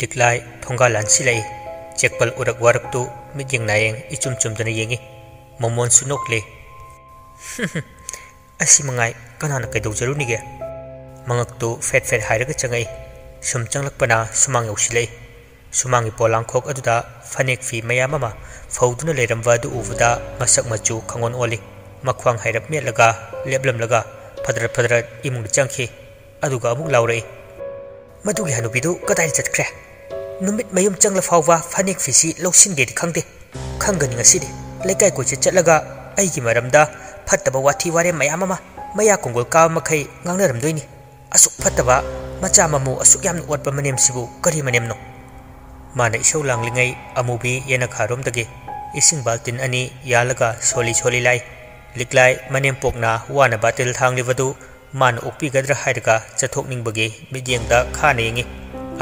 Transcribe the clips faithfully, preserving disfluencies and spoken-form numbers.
ꯂꯤꯛꯂꯥꯏ ꯊꯣꯡꯒꯥꯜ ꯂꯥꯟꯁꯤꯜꯂꯛꯏ꯫ ꯆꯦꯛꯄꯜ ꯎꯔꯛ ꯋꯥꯔꯛꯇꯨ ꯃꯤꯠꯌꯦꯡ ꯅꯥꯌꯦꯡ ꯏꯆꯨꯝ ꯆꯨꯝꯗꯅ ꯌꯦꯡꯏ꯫ ꯃꯣꯃꯣꯟꯁꯨ ꯅꯣꯛꯂꯤ꯫ "ꯑꯁꯤ ꯃꯉꯥꯏ ꯀꯅꯥꯅ ꯀꯩꯗꯧꯖꯔꯨꯅꯤꯒꯦ?" ꯃꯉꯛꯇꯨ ꯐꯦꯠ ꯐꯦꯠ ꯍꯥꯏꯔꯒ ꯆꯪꯉꯛꯏ꯫ ꯁꯨꯝ ꯆꯪꯂꯛꯄꯅ ꯁꯨꯃꯥꯡ ꯌꯧꯁꯤꯜꯂꯛꯏ꯫ ꯁꯨꯃꯥꯡꯒꯤ ꯄꯣꯂꯥꯡꯈꯣꯛ ꯑꯗꯨꯗ ꯐꯅꯦꯛ ꯐꯤ ꯃꯌꯥꯝ ꯑꯃ ꯐꯧꯗꯨꯅ ꯂꯩꯔꯝꯕ ꯑꯗꯨ ꯎꯕꯗ ꯃꯁꯛ ꯃꯆꯨ ꯈꯪꯑꯣꯟ ꯑꯣꯜꯂꯤ꯫ ꯃꯈ꯭ꯋꯥꯡ ꯍꯥꯏꯔꯞ ꯃꯦꯠꯂꯒ ꯂꯦꯞꯂꯝꯂꯒ ꯐꯗ꯭ꯔꯠ ꯐꯗ꯭ꯔꯠ ꯏꯃꯨꯡꯗ ꯆꯪꯈꯤ꯫ ꯑꯗꯨꯒ ꯑꯃꯨꯛ ꯂꯥꯎꯔꯛꯏ꯫ "ꯃꯗꯨꯒꯤ ꯍꯅꯨꯕꯤꯗꯨ ꯀꯗꯥꯏꯗ ꯆꯠꯈ꯭ꯔꯦ? ꯅꯨꯃꯤꯠ ꯃꯌꯨꯝ ꯆꯪꯂ ꯐꯥꯎꯕ ꯐꯅꯦꯛ ꯐꯤꯁꯤ ꯂꯧꯁꯤꯟꯒꯦꯗꯤ ꯈꯪꯗꯦ꯫ ꯈꯪꯒꯅꯤ ꯉꯁꯤꯗꯤ꯫ ꯂꯩꯀꯥꯏ ꯀꯣꯏꯆꯠ ꯆꯠꯂꯒ ꯑꯩꯒꯤ ꯃꯔꯝꯗ ꯐꯠꯇꯕ ꯋꯥꯊꯤ ꯋꯥꯔꯦꯝ ꯃꯌꯥꯝ ꯑꯃ ꯃꯌꯥ ꯀꯣꯡꯒꯣꯜ ꯀꯥꯕ ꯃꯈꯩ ꯉꯥꯡꯅꯔꯝꯗꯣꯏꯅꯤ꯫ ꯑꯁꯨꯛ ꯐꯠꯇꯕ, ꯃꯆꯥ ꯃꯃꯧ ꯑꯁꯨꯛ ꯌꯥꯝꯅ ꯑꯣꯠꯄ ꯃꯅꯦꯝꯁꯤꯕꯨ ꯀꯔꯤ ꯃꯅꯦꯝꯅꯣ?" ꯃꯥꯅ ꯏꯁꯧ ꯂꯥꯡꯂꯤꯉꯩ ꯑꯃꯨꯕꯤ ꯌꯦꯅꯈꯥꯔꯣꯝꯗꯒꯤ ꯏꯁꯤꯡ ꯕꯥꯜꯇꯤꯟ ꯑꯅꯤ ꯌꯥꯜꯂꯒ ꯁꯣꯜꯂꯤ ꯁꯣꯜꯂꯤ ꯂꯥꯛꯏ꯫ ꯂꯤꯛꯂꯥꯏ ꯃꯅꯦꯝꯄꯣꯛꯅ ꯋꯥꯅ ꯕꯥꯇꯤꯜ ꯊꯥꯡꯂꯤꯕꯗꯨ ꯃꯥꯅ ꯑꯣꯛꯄꯤꯒꯗ꯭ꯔꯥ ꯍꯥꯏꯔꯒ ꯆꯠꯊꯣꯛꯅꯤꯡꯕꯒꯤ ꯃꯤꯠꯌꯦꯡꯗ ꯈꯥꯅ ꯌꯦꯡꯏ꯫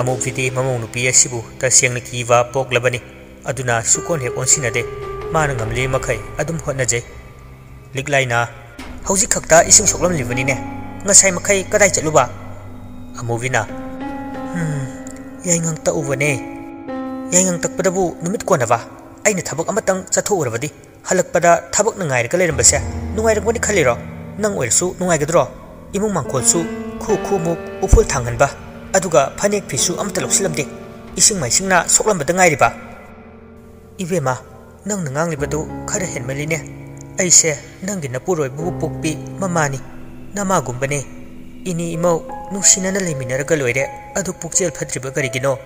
ꯑꯃꯨꯕꯤꯗꯤ ꯃꯃꯧ ꯅꯨꯄꯤ ꯑꯁꯤꯕꯨ ꯇꯁꯦꯡꯅ ꯀꯤꯕ ꯄꯣꯛꯂꯕꯅꯤ꯫ ꯑꯗꯨꯅ ꯁꯨꯛꯑꯣꯟ ꯍꯦꯛ ꯑꯣꯟꯁꯤꯟꯅꯗꯦ꯫ ꯃꯥꯅ ꯉꯝꯂꯤ ꯃꯈꯩ ꯑꯗꯨꯝ ꯍꯣꯠꯅꯖꯩ꯫ ꯂꯤꯛꯂꯥꯏꯅ, "ꯍꯧꯖꯤꯛ ꯈꯛꯇ ꯏꯁꯤꯡ ꯁꯣꯛꯂꯝꯂꯤꯕꯅꯤꯅꯦ꯫ ꯉꯁꯥꯏ ꯃꯈꯩ ꯀꯗꯥꯏ ꯆꯠꯂꯨꯕ?" ꯑꯃꯨꯕꯤꯅ, "ꯍꯝ, ꯌꯥꯏꯉꯪ ꯇꯛꯎꯕꯅꯦ꯫ ꯌꯥꯏꯉꯪ ꯇꯛꯄꯗꯕꯨ ꯅꯨꯃꯤꯠ ꯀꯣꯟꯅꯕ? ꯑꯩꯅ ꯊꯕꯛ ꯑꯃꯇꯪ ꯆꯠꯊꯣꯛꯎꯔꯕꯗꯤ ꯍꯜꯂꯛꯄꯗ ꯊꯕꯛꯅ ꯉꯥꯏꯔꯒ ꯂꯩꯔꯝꯕꯁꯦ ꯅꯨꯡꯉꯥꯏꯔꯝꯒꯅꯤ ꯈꯜꯂꯤꯔꯣ? ꯅꯪ ꯑꯣꯏꯔꯁꯨ ꯅꯨꯡꯉꯥꯏꯒꯗ꯭ꯔꯣ? ꯏꯃꯨꯡ ꯃꯥꯡꯈꯣꯜꯁꯨ ꯈꯨ ꯈꯨꯃꯨꯛ ꯎꯐꯨꯜ ꯊꯥꯡꯍꯟꯕ, ꯑꯗꯨꯒ ꯐꯅꯦꯛ ꯐꯤꯁꯨ ꯑꯃꯠꯇ ꯂꯧꯁꯤꯜꯂꯝꯗꯦ꯫ ꯏꯁꯤꯡ ꯃꯥꯏꯁꯤꯡꯅ ꯁꯣꯛꯂꯝꯕꯗ ꯉꯥꯏꯔꯤꯕ?" "ꯏꯕꯦꯝꯃ, ꯅꯪꯅ ꯉꯥꯡꯂꯤꯕꯗꯨ ꯈꯔ ꯍꯦꯟꯃꯜꯂꯤꯅꯦ꯫ ꯑꯩꯁꯦ ꯅꯪꯒꯤ ꯅꯄꯨꯔꯣꯏꯕꯕꯨ ꯄꯣꯛꯄꯤ ꯃꯃꯥꯅꯤ, ꯅꯃꯥꯒꯨꯝꯕꯅꯦ꯫ ꯏꯅꯦ ꯏꯃꯧ ꯅꯨꯡꯁꯤꯅꯅ ꯂꯩꯃꯤꯟꯅꯔꯒ ꯂꯣꯏꯔꯦ, ꯑꯗꯨ ꯄꯨꯛꯆꯦꯜ ꯐꯠꯇ꯭ꯔꯤꯕ ꯀꯔꯤꯒꯤꯅꯣ?"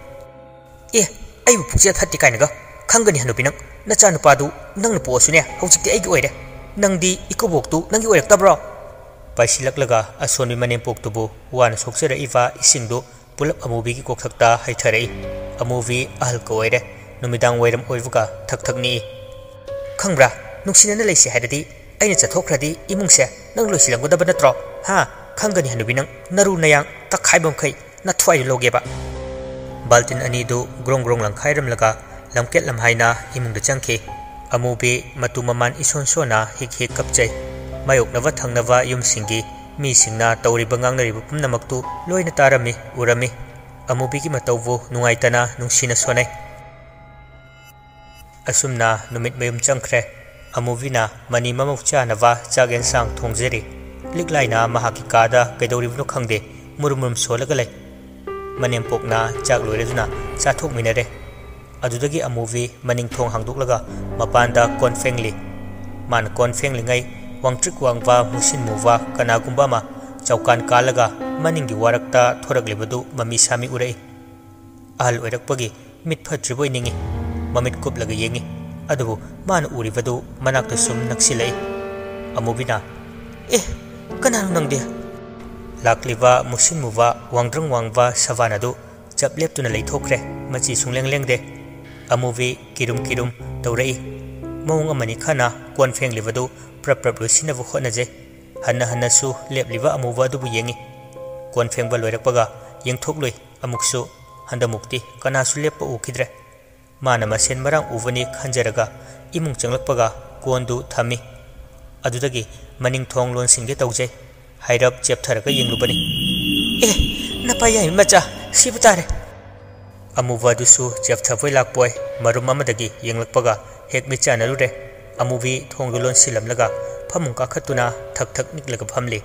"ꯑꯦ, ꯑꯩꯕꯨ ꯄꯨꯛꯆꯦꯜ ꯐꯠꯇꯦ ꯀꯥꯏꯅꯒ? ꯈꯪꯒꯅꯤ ꯍꯅꯨꯕꯤ ꯅꯪ꯫ ꯅꯆꯥꯅꯨꯄꯥꯗꯨ ꯅꯪꯅ ꯄꯣꯛꯑꯁꯨꯅꯦ, ꯍꯧꯖꯤꯛꯇꯤ ꯑꯩꯒꯤ ꯑꯣꯏꯔꯦ꯫ ꯅꯪꯗꯤ ꯏꯀꯨꯕꯣꯛꯇꯨ ꯅꯪꯒꯤ ꯑꯣꯏꯔꯛꯇꯕ꯭ꯔꯣ?" ꯄꯥꯏꯁꯤꯜꯂꯛꯂꯒ ꯑꯁꯣꯟꯕꯤ ꯃꯅꯦꯝꯄꯣꯛꯇꯨꯕꯨ ꯋꯥꯅ ꯁꯣꯛꯆꯔꯛꯏꯕ ꯏꯁꯤꯡꯗꯨ ꯄꯨꯂꯞ ꯑꯃꯨꯕꯤꯒꯤ ꯀꯣꯛꯊꯛꯇ ꯍꯩꯊꯔꯛꯏ꯫ ꯑꯃꯨꯕꯤ ꯑꯍꯜꯒ ꯑꯣꯏꯔꯦ꯫ ꯅꯨꯃꯤꯗꯥꯡ ꯋꯥꯏꯔꯝ ꯑꯣꯏꯕꯒ ꯊꯛ ꯊꯛ ꯅꯤꯛꯏ꯫ "ꯈꯪꯕ꯭ꯔꯥ, ꯅꯨꯡꯁꯤꯅꯅ ꯂꯩꯁꯤ ꯍꯥꯏꯔꯗꯤ ꯑꯩꯅ ꯆꯠꯊꯣꯛꯈ꯭ꯔꯗꯤ ꯏꯃꯨꯡꯁꯦ ꯅꯪ ꯂꯣꯏꯁꯤꯜꯂꯝꯒꯗꯕ ꯅꯠꯇ꯭ꯔꯣ? ꯍꯥ? ꯈꯪꯒꯅꯤ ꯍꯅꯨꯕꯤ ꯅꯪ, ꯅꯔꯨ ꯅꯌꯥꯡ ꯇꯛꯈꯥꯏꯕ ꯃꯈꯩ ꯅꯊ꯭ꯋꯥꯏꯗꯨ ꯂꯧꯒꯦꯕ꯫" ꯕꯥꯜꯇꯤꯟ ꯑꯅꯤꯗꯨ ꯒ꯭ꯔꯣꯡ ꯒ꯭ꯔꯣꯡ ꯂꯪꯈꯥꯏꯔꯝꯂꯒ ꯂꯝꯀꯦꯠ ꯂꯝꯍꯥꯏꯅ ꯏꯃꯨꯡꯗ ꯆꯪꯈꯤ꯫ ꯑꯃꯨꯕꯤ ꯃꯇꯨ ꯃꯃꯥꯟ ꯏꯁꯣꯟ ꯁꯣꯟꯅ ꯍꯤꯛ ꯍꯤꯛ ꯀꯞꯆꯩ꯫ ꯃꯥꯌꯣꯛꯅꯕ ꯊꯪꯅꯕ ꯌꯨꯝꯁꯤꯡꯒꯤ ꯃꯤꯁꯤꯡꯅ ꯇꯧꯔꯤꯕ ꯉꯥꯡꯅꯔꯤꯕ ꯄꯨꯝꯅꯃꯛꯇꯨ ꯂꯣꯏꯅ ꯇꯥꯔꯝꯃꯤ, ꯎꯔꯝꯃꯤ꯫ ꯑꯃꯨꯕꯤꯒꯤ ꯃꯇꯧꯕꯨ ꯅꯨꯡꯉꯥꯏꯇꯅ ꯅꯨꯡꯁꯤꯅ ꯁꯣꯟꯅꯩ꯫ ꯑꯁꯨꯝꯅ ꯅꯨꯃꯤꯠ ꯃꯌꯨꯝ ꯆꯪꯈ꯭ꯔꯦ꯫ ꯑꯃꯨꯕꯤꯅ ꯃꯅꯤ ꯃꯃꯧ ꯆꯥꯅꯕ ꯆꯥꯛ ꯌꯦꯟꯁꯥꯡ ꯊꯣꯡꯖꯔꯤ꯫ ꯂꯤꯛꯂꯥꯏꯅ ꯃꯍꯥꯛꯀꯤ ꯀꯥꯗ ꯀꯩꯗꯧꯔꯤꯕꯅꯣ ꯈꯪꯗꯦ, ꯃꯨꯔꯨꯝ ꯃꯨꯔꯨꯝ ꯁꯣꯜꯂꯒ ꯂꯩ꯫ ꯃꯅꯦꯝꯄꯣꯛꯅ ꯆꯥꯛ ꯂꯣꯏꯔꯗꯨꯅ ꯆꯥꯊꯣꯛꯃꯤꯟꯅꯔꯦ꯫ ꯑꯗꯨꯗꯒꯤ ꯑꯃꯨꯕꯤ ꯃꯅꯤꯡ ꯊꯣꯡ ꯍꯥꯡꯗꯣꯛꯂꯒ ꯃꯄꯥꯟꯗ ꯀꯣꯟ ꯐꯦꯡꯂꯤ꯫ ꯃꯥꯅ ꯀꯣꯟ ꯐꯦꯡꯂꯤꯉꯩ ꯋꯥꯡꯇ꯭ꯔꯤꯛ ꯋꯥꯡꯕ ꯃꯨꯁꯤꯟ ꯃꯨꯕ ꯀꯅꯥꯒꯨꯝꯕ ꯑꯃ ꯆꯧꯀꯥꯟ ꯀꯥꯜꯂꯒ ꯃꯅꯤꯡꯒꯤ ꯋꯥꯔꯛꯇ ꯊꯣꯔꯛꯂꯤꯕꯗꯨ ꯃꯃꯤ ꯁꯥꯃꯤ ꯎꯔꯛꯏ꯫ ꯑꯍꯜ ꯑꯣꯏꯔꯛꯄꯒꯤ ꯃꯤꯠ ꯐꯠꯇ꯭ꯔꯤꯕꯣꯏ ꯅꯤꯡꯏ꯫ ꯃꯃꯤꯠ ꯀꯨꯞꯂꯒ ꯌꯦꯡꯏ꯫ ꯑꯗꯨꯕꯨ ꯃꯥꯅ ꯎꯔꯤꯕꯗꯨ ꯃꯅꯥꯛꯇ ꯁꯨꯝ ꯅꯛꯁꯤꯜꯂꯛꯏ꯫ ꯑꯃꯨꯕꯤꯅ, "ꯑꯦ, ꯀꯅꯥꯅꯣ ꯅꯪꯗꯤ?" ꯂꯥꯛꯂꯤꯕ ꯃꯨꯁꯤꯟ ꯃꯨꯕ ꯋꯥꯡꯗ꯭ꯔꯪ ꯋꯥꯡꯕ ꯁꯕꯥꯟ ꯑꯗꯨ ꯆꯞ ꯂꯦꯞꯇꯨꯅ ꯂꯩꯊꯣꯛꯈ꯭ꯔꯦ꯫ ꯃꯆꯤ ꯁꯨꯡꯂꯦꯡ ꯂꯦꯡꯗꯦ꯫ ꯑꯃꯨꯕꯤ ꯀꯤꯔꯨꯝ ꯀꯤꯔꯨꯝ ꯇꯧꯔꯛꯏ꯫ ꯃꯑꯣꯡ ꯑꯃꯅꯤ ꯈꯅ ꯀꯣꯟ ꯐꯦꯡꯂꯤꯕꯗꯨ ꯄ꯭ꯔꯞ ꯄ꯭ꯔꯞ ꯂꯣꯏꯁꯤꯟꯅꯕ ꯍꯣꯠꯅꯖꯩ꯫ ꯍꯟꯅ ꯍꯟꯅꯁꯨ ꯂꯦꯞꯂꯤꯕ ꯑꯃꯨꯕ ꯑꯗꯨꯕꯨ ꯌꯦꯡꯏ꯫ ꯀꯣꯟ ꯐꯦꯡꯕ ꯂꯣꯏꯔꯛꯄꯒ ꯌꯦꯡꯊꯣꯛꯂꯨꯏ꯫ ꯑꯃꯨꯛꯁꯨ꯫ ꯍꯟꯗꯛꯃꯨꯛꯇꯤ ꯀꯅꯥꯁꯨ ꯂꯦꯞꯄ ꯎꯈꯤꯗ꯭ꯔꯦ꯫ ꯃꯥꯅ ꯃꯁꯦꯟ ꯃꯔꯥꯡ ꯎꯕꯅꯤ ꯈꯟꯖꯔꯒ ꯏꯃꯨꯡ ꯆꯪꯂꯛꯄꯒ ꯀꯣꯟꯗꯨ ꯊꯝꯃꯤ꯫ ꯑꯗꯨꯗꯒꯤ ꯃꯅꯤꯡ ꯊꯣꯡ ꯂꯣꯟꯁꯤꯟꯒꯦ ꯇꯧꯖꯩ꯫ ꯍꯥꯏꯔꯞ ꯆꯦꯞꯊꯔꯒ ꯌꯦꯡꯂꯨꯕꯅꯤ꯫ "ꯑꯦ, ꯅꯄꯥ ꯌꯥꯏꯃ ꯃꯆꯥ, ꯁꯤꯕ ꯇꯥꯔꯦ!" ꯑꯃꯨꯕ ꯑꯗꯨꯁꯨ ꯆꯦꯞꯊꯕꯣꯏ ꯂꯥꯛꯄꯣꯏ ꯃꯔꯨꯝ ꯑꯃꯗꯒꯤ ꯌꯦꯡꯂꯛꯄꯒ ꯍꯦꯛ ꯃꯤꯠ ꯆꯥꯟꯅꯔꯨꯔꯦ꯫ ꯑꯃꯨꯕꯤ ꯊꯣꯡꯗꯨ ꯂꯣꯟꯁꯤꯜꯂꯝꯂꯒ ꯐꯃꯨꯡ ꯀꯥꯈꯠꯇꯨꯅ ꯊꯛ ꯊꯛ ꯅꯤꯛꯂꯒ ꯐꯝꯂꯤ꯫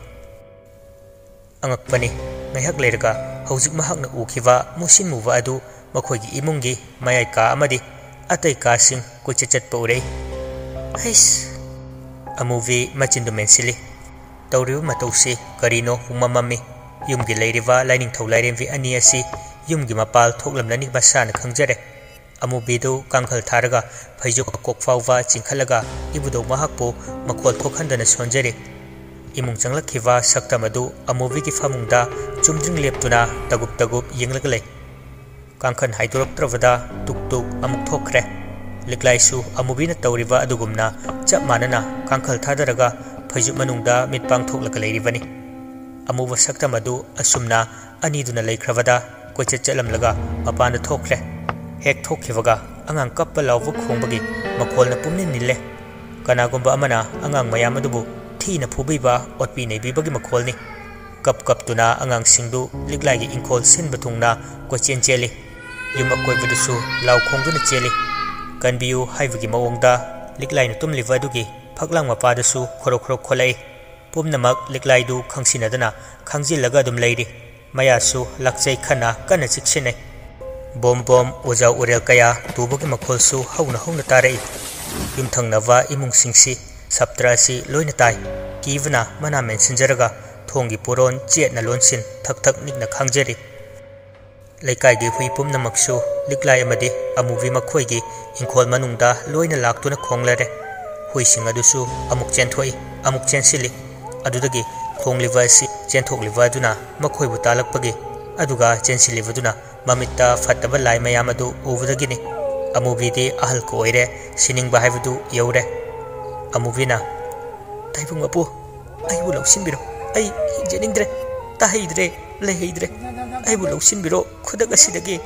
ꯑꯉꯛꯄꯅꯤ, ꯉꯥꯏꯍꯥꯛ ꯂꯩꯔꯒ ꯍꯧꯖꯤꯛ ꯃꯍꯥꯛꯅ ꯎꯈꯤꯕ ꯃꯨꯁꯤꯟ ꯃꯨꯕ ꯑꯗꯨ ꯃꯈꯣꯏꯒꯤ ꯏꯃꯨꯡꯒꯤ ꯃꯌꯥꯏ ꯀꯥ ꯑꯃꯗꯤ ꯑꯇꯩ ꯀꯥꯁꯤꯡ ꯀꯣꯏꯆꯠ ꯆꯠꯄ ꯎꯔꯛꯏ꯫ "ꯍꯩꯁ!" ꯑꯃꯨꯕꯤ ꯃꯆꯤꯟꯗꯨ ꯃꯦꯟꯁꯤꯜꯂꯤ꯫ ꯇꯧꯔꯤꯕ ꯃꯇꯧꯁꯤ ꯀꯔꯤꯅꯣ ꯄꯨꯡꯃꯝ ꯃꯝꯃꯤ꯫ ꯌꯨꯝꯒꯤ ꯂꯩꯔꯤꯕ ꯂꯥꯏꯅꯤꯡꯊꯧ ꯂꯥꯏꯔꯦꯝꯕꯤ ꯑꯅꯤ ꯑꯁꯤ ꯌꯨꯝꯒꯤ ꯃꯄꯥꯜ ꯊꯣꯛꯂꯝꯂꯅꯤ ꯃꯁꯥꯅ ꯈꯪꯖꯔꯦ꯫ ꯑꯃꯨꯕꯤꯗꯨ ꯀꯥꯡꯈꯜ ꯊꯥꯔꯒ ꯐꯩꯖꯨꯞ ꯃꯀꯣꯛ ꯐꯥꯎꯕ ꯆꯤꯡꯈꯠꯂꯒ ꯏꯕꯨꯙꯧ ꯃꯍꯥꯛꯄꯨ ꯃꯈꯣꯜ ꯊꯣꯛꯍꯟꯗꯅ ꯁꯣꯟꯖꯔꯤ꯫ ꯏꯃꯨꯡ ꯆꯪꯂꯛꯈꯤꯕ ꯁꯛꯇꯝ ꯑꯗꯨ ꯑꯃꯨꯕꯤꯒꯤ ꯐꯃꯨꯡꯗ ꯆꯨꯝꯗ꯭ꯔꯤꯡ ꯂꯦꯞꯇꯨꯅ ꯇꯒꯨꯞ ꯇꯒꯨꯞ ꯌꯦꯡꯂꯒ ꯂꯩ꯫ ꯀꯥꯡꯈꯜ ꯍꯥꯏꯗꯣꯔꯛꯇ꯭ꯔꯕꯗ ꯇꯨꯛ ꯇꯨꯛ ꯑꯃꯨꯛ ꯊꯣꯛꯈ꯭ꯔꯦ꯫ ꯂꯤꯛꯂꯥꯏꯁꯨ ꯑꯃꯨꯕꯤꯅ ꯇꯧꯔꯤꯕ ꯑꯗꯨꯒꯨꯝꯅ ꯆꯞ ꯃꯥꯟꯅꯅ ꯀꯥꯡꯈꯜ ꯊꯥꯗꯔꯒ ꯐꯩꯖꯨꯞ ꯃꯅꯨꯡꯗ ꯃꯤꯠ ꯄꯥꯡꯊꯣꯛꯂꯒ ꯂꯩꯔꯤꯕꯅꯤ꯫ ꯑꯃꯨꯕ ꯁꯛꯇꯝ ꯑꯗꯨ ꯑꯁꯨꯝꯅ ꯑꯅꯤꯗꯨꯅ ꯂꯩꯈ꯭ꯔꯕꯗ ꯀꯣꯏꯆꯠ ꯆꯠꯂꯝꯂꯒ ꯃꯄꯥꯟꯗ ꯊꯣꯛꯈ꯭ꯔꯦ꯫ ꯍꯦꯛ ꯊꯣꯛꯈꯤꯕꯒ ꯑꯉꯥꯡ ꯀꯞꯄ ꯂꯥꯎꯕ ꯈꯣꯡꯕꯒꯤ ꯃꯈꯣꯜꯅ ꯄꯨꯝꯅꯤꯜ ꯅꯤꯜꯂꯦ꯫ ꯀꯅꯥꯒꯨꯝꯕ ꯑꯃꯅ ꯑꯉꯥꯡ ꯃꯌꯥꯝ ꯑꯗꯨꯕꯨ ꯊꯤꯅ ꯐꯨꯕꯤꯕ, ꯑꯣꯠꯄꯤ ꯅꯩꯕꯤꯕꯒꯤ ꯃꯈꯣꯜꯅꯤ꯫ ꯀꯞ ꯀꯞꯇꯨꯅ ꯑꯉꯥꯡꯁꯤꯡꯗꯨ ꯂꯤꯛꯂꯥꯏꯒꯤ ꯏꯪꯈꯣꯜ ꯁꯤꯟꯕ ꯊꯨꯡꯅ ꯀꯣꯏꯆꯦꯟ ꯆꯦꯜꯂꯤ꯫ ꯌꯨꯝ ꯑꯀꯣꯏꯕꯗꯁꯨ ꯂꯥꯎ ꯈꯣꯡꯗꯨꯅ ꯆꯦꯜꯂꯤ꯫ "ꯀꯟꯕꯤꯌꯨ" ꯍꯥꯏꯕꯒꯤ ꯃꯑꯣꯡꯗ ꯂꯤꯛꯂꯥꯏꯅ ꯇꯨꯝꯂꯤꯕ ꯑꯗꯨꯒꯤ ꯐꯛꯂꯥꯡ ꯃꯄꯥꯗꯁꯨ ꯈꯣꯔꯣꯛ ꯈꯣꯔꯣꯛ ꯈꯣꯠꯂꯛꯏ꯫ ꯄꯨꯝꯅꯃꯛ ꯂꯤꯛꯂꯥꯏꯗꯨ ꯈꯪꯁꯤꯟꯅꯗꯅ ꯈꯥꯡꯖꯤꯜꯂꯒ ꯑꯗꯨꯝ ꯂꯩꯔꯤ꯫ ꯃꯌꯥꯁꯨ ꯂꯥꯛꯆꯩ ꯈꯟꯅ ꯀꯟꯅ ꯆꯤꯛꯁꯤꯟꯅꯩ꯫ ꯕꯣꯝ ꯕꯣꯝ ꯑꯣꯖꯥ ꯎꯔꯦꯜ ꯀꯌꯥ ꯇꯨꯕꯒꯤ ꯃꯈꯣꯜꯁꯨ ꯍꯧꯅ ꯍꯧꯅ ꯇꯥꯔꯛꯏ꯫ ꯌꯨꯝꯊꯪꯅꯕ ꯏꯃꯨꯡꯁꯤꯡꯁꯤ, ꯁꯞꯇ꯭ꯔ ꯑꯁꯤ ꯂꯣꯏꯅ ꯇꯥꯏ꯫ ꯀꯤꯕꯅ ꯃꯅꯥ ꯃꯦꯟꯁꯤꯟꯖꯔꯒ ꯊꯣꯡꯒꯤ ꯄꯣꯔꯣꯟ ꯆꯦꯠꯅ ꯂꯣꯟꯁꯤꯟ ꯊꯛ ꯊꯛ ꯅꯤꯛꯅ ꯈꯥꯡꯖꯔꯤ꯫ ꯂꯩꯀꯥꯏꯒꯤ ꯍꯨꯏ ꯄꯨꯝꯅꯃꯛꯁꯨ ꯂꯤꯛꯂꯥꯏ ꯑꯃꯗꯤ ꯑꯃꯨꯕꯤ ꯃꯈꯣꯏꯒꯤ ꯏꯪꯈꯣꯜ ꯃꯅꯨꯡꯗ ꯂꯣꯏꯅ ꯂꯥꯛꯇꯨꯅ ꯈꯣꯡꯂꯔꯦ꯫ ꯍꯨꯏꯁꯤꯡ ꯑꯗꯨꯁꯨ ꯑꯃꯨꯛ ꯆꯦꯟꯊꯣꯛꯏ, ꯑꯃꯨꯛ ꯆꯦꯟꯁꯤꯜꯂꯤ꯫ ꯑꯗꯨꯗꯒꯤ ꯈꯣꯡꯂꯤꯕ ꯑꯁꯤ ꯆꯦꯟꯊꯣꯛꯂꯤꯕ ꯑꯗꯨꯅ ꯃꯈꯣꯏꯕꯨ ꯇꯥꯜꯂꯛꯄꯒꯤ, ꯑꯗꯨꯒ ꯆꯦꯟꯁꯤꯜꯂꯤꯕꯗꯨꯅ ꯃꯃꯤꯠꯇ ꯐꯠꯇꯕ ꯂꯥꯏ ꯃꯌꯥꯝ ꯑꯗꯨ ꯎꯕꯗꯒꯤꯅꯤ꯫ ꯑꯃꯨꯕꯤꯗꯤ ꯑꯍꯜꯒ ꯑꯣꯏꯔꯦ, ꯁꯤꯅꯤꯡꯕ ꯍꯥꯏꯕꯗꯨ ꯌꯧꯔꯦ꯫ ꯑꯃꯨꯕꯤꯅ, "ꯇꯥꯏꯕꯪ ꯃꯄꯨ, ꯑꯩꯕꯨ ꯂꯧꯁꯤꯟꯕꯤꯔꯣ꯫ ꯑꯩ ꯍꯤꯡꯖꯅꯤꯡꯗ꯭ꯔꯦ, ꯇꯥꯍꯩꯗ꯭ꯔꯦ, ꯂꯩꯍꯩꯗ꯭ꯔꯦ꯫ ꯑꯩꯕꯨ ꯂꯧꯁꯤꯟꯕꯤꯔꯣ ꯈꯨꯗꯛ ꯑꯁꯤꯗꯒꯤ"꯫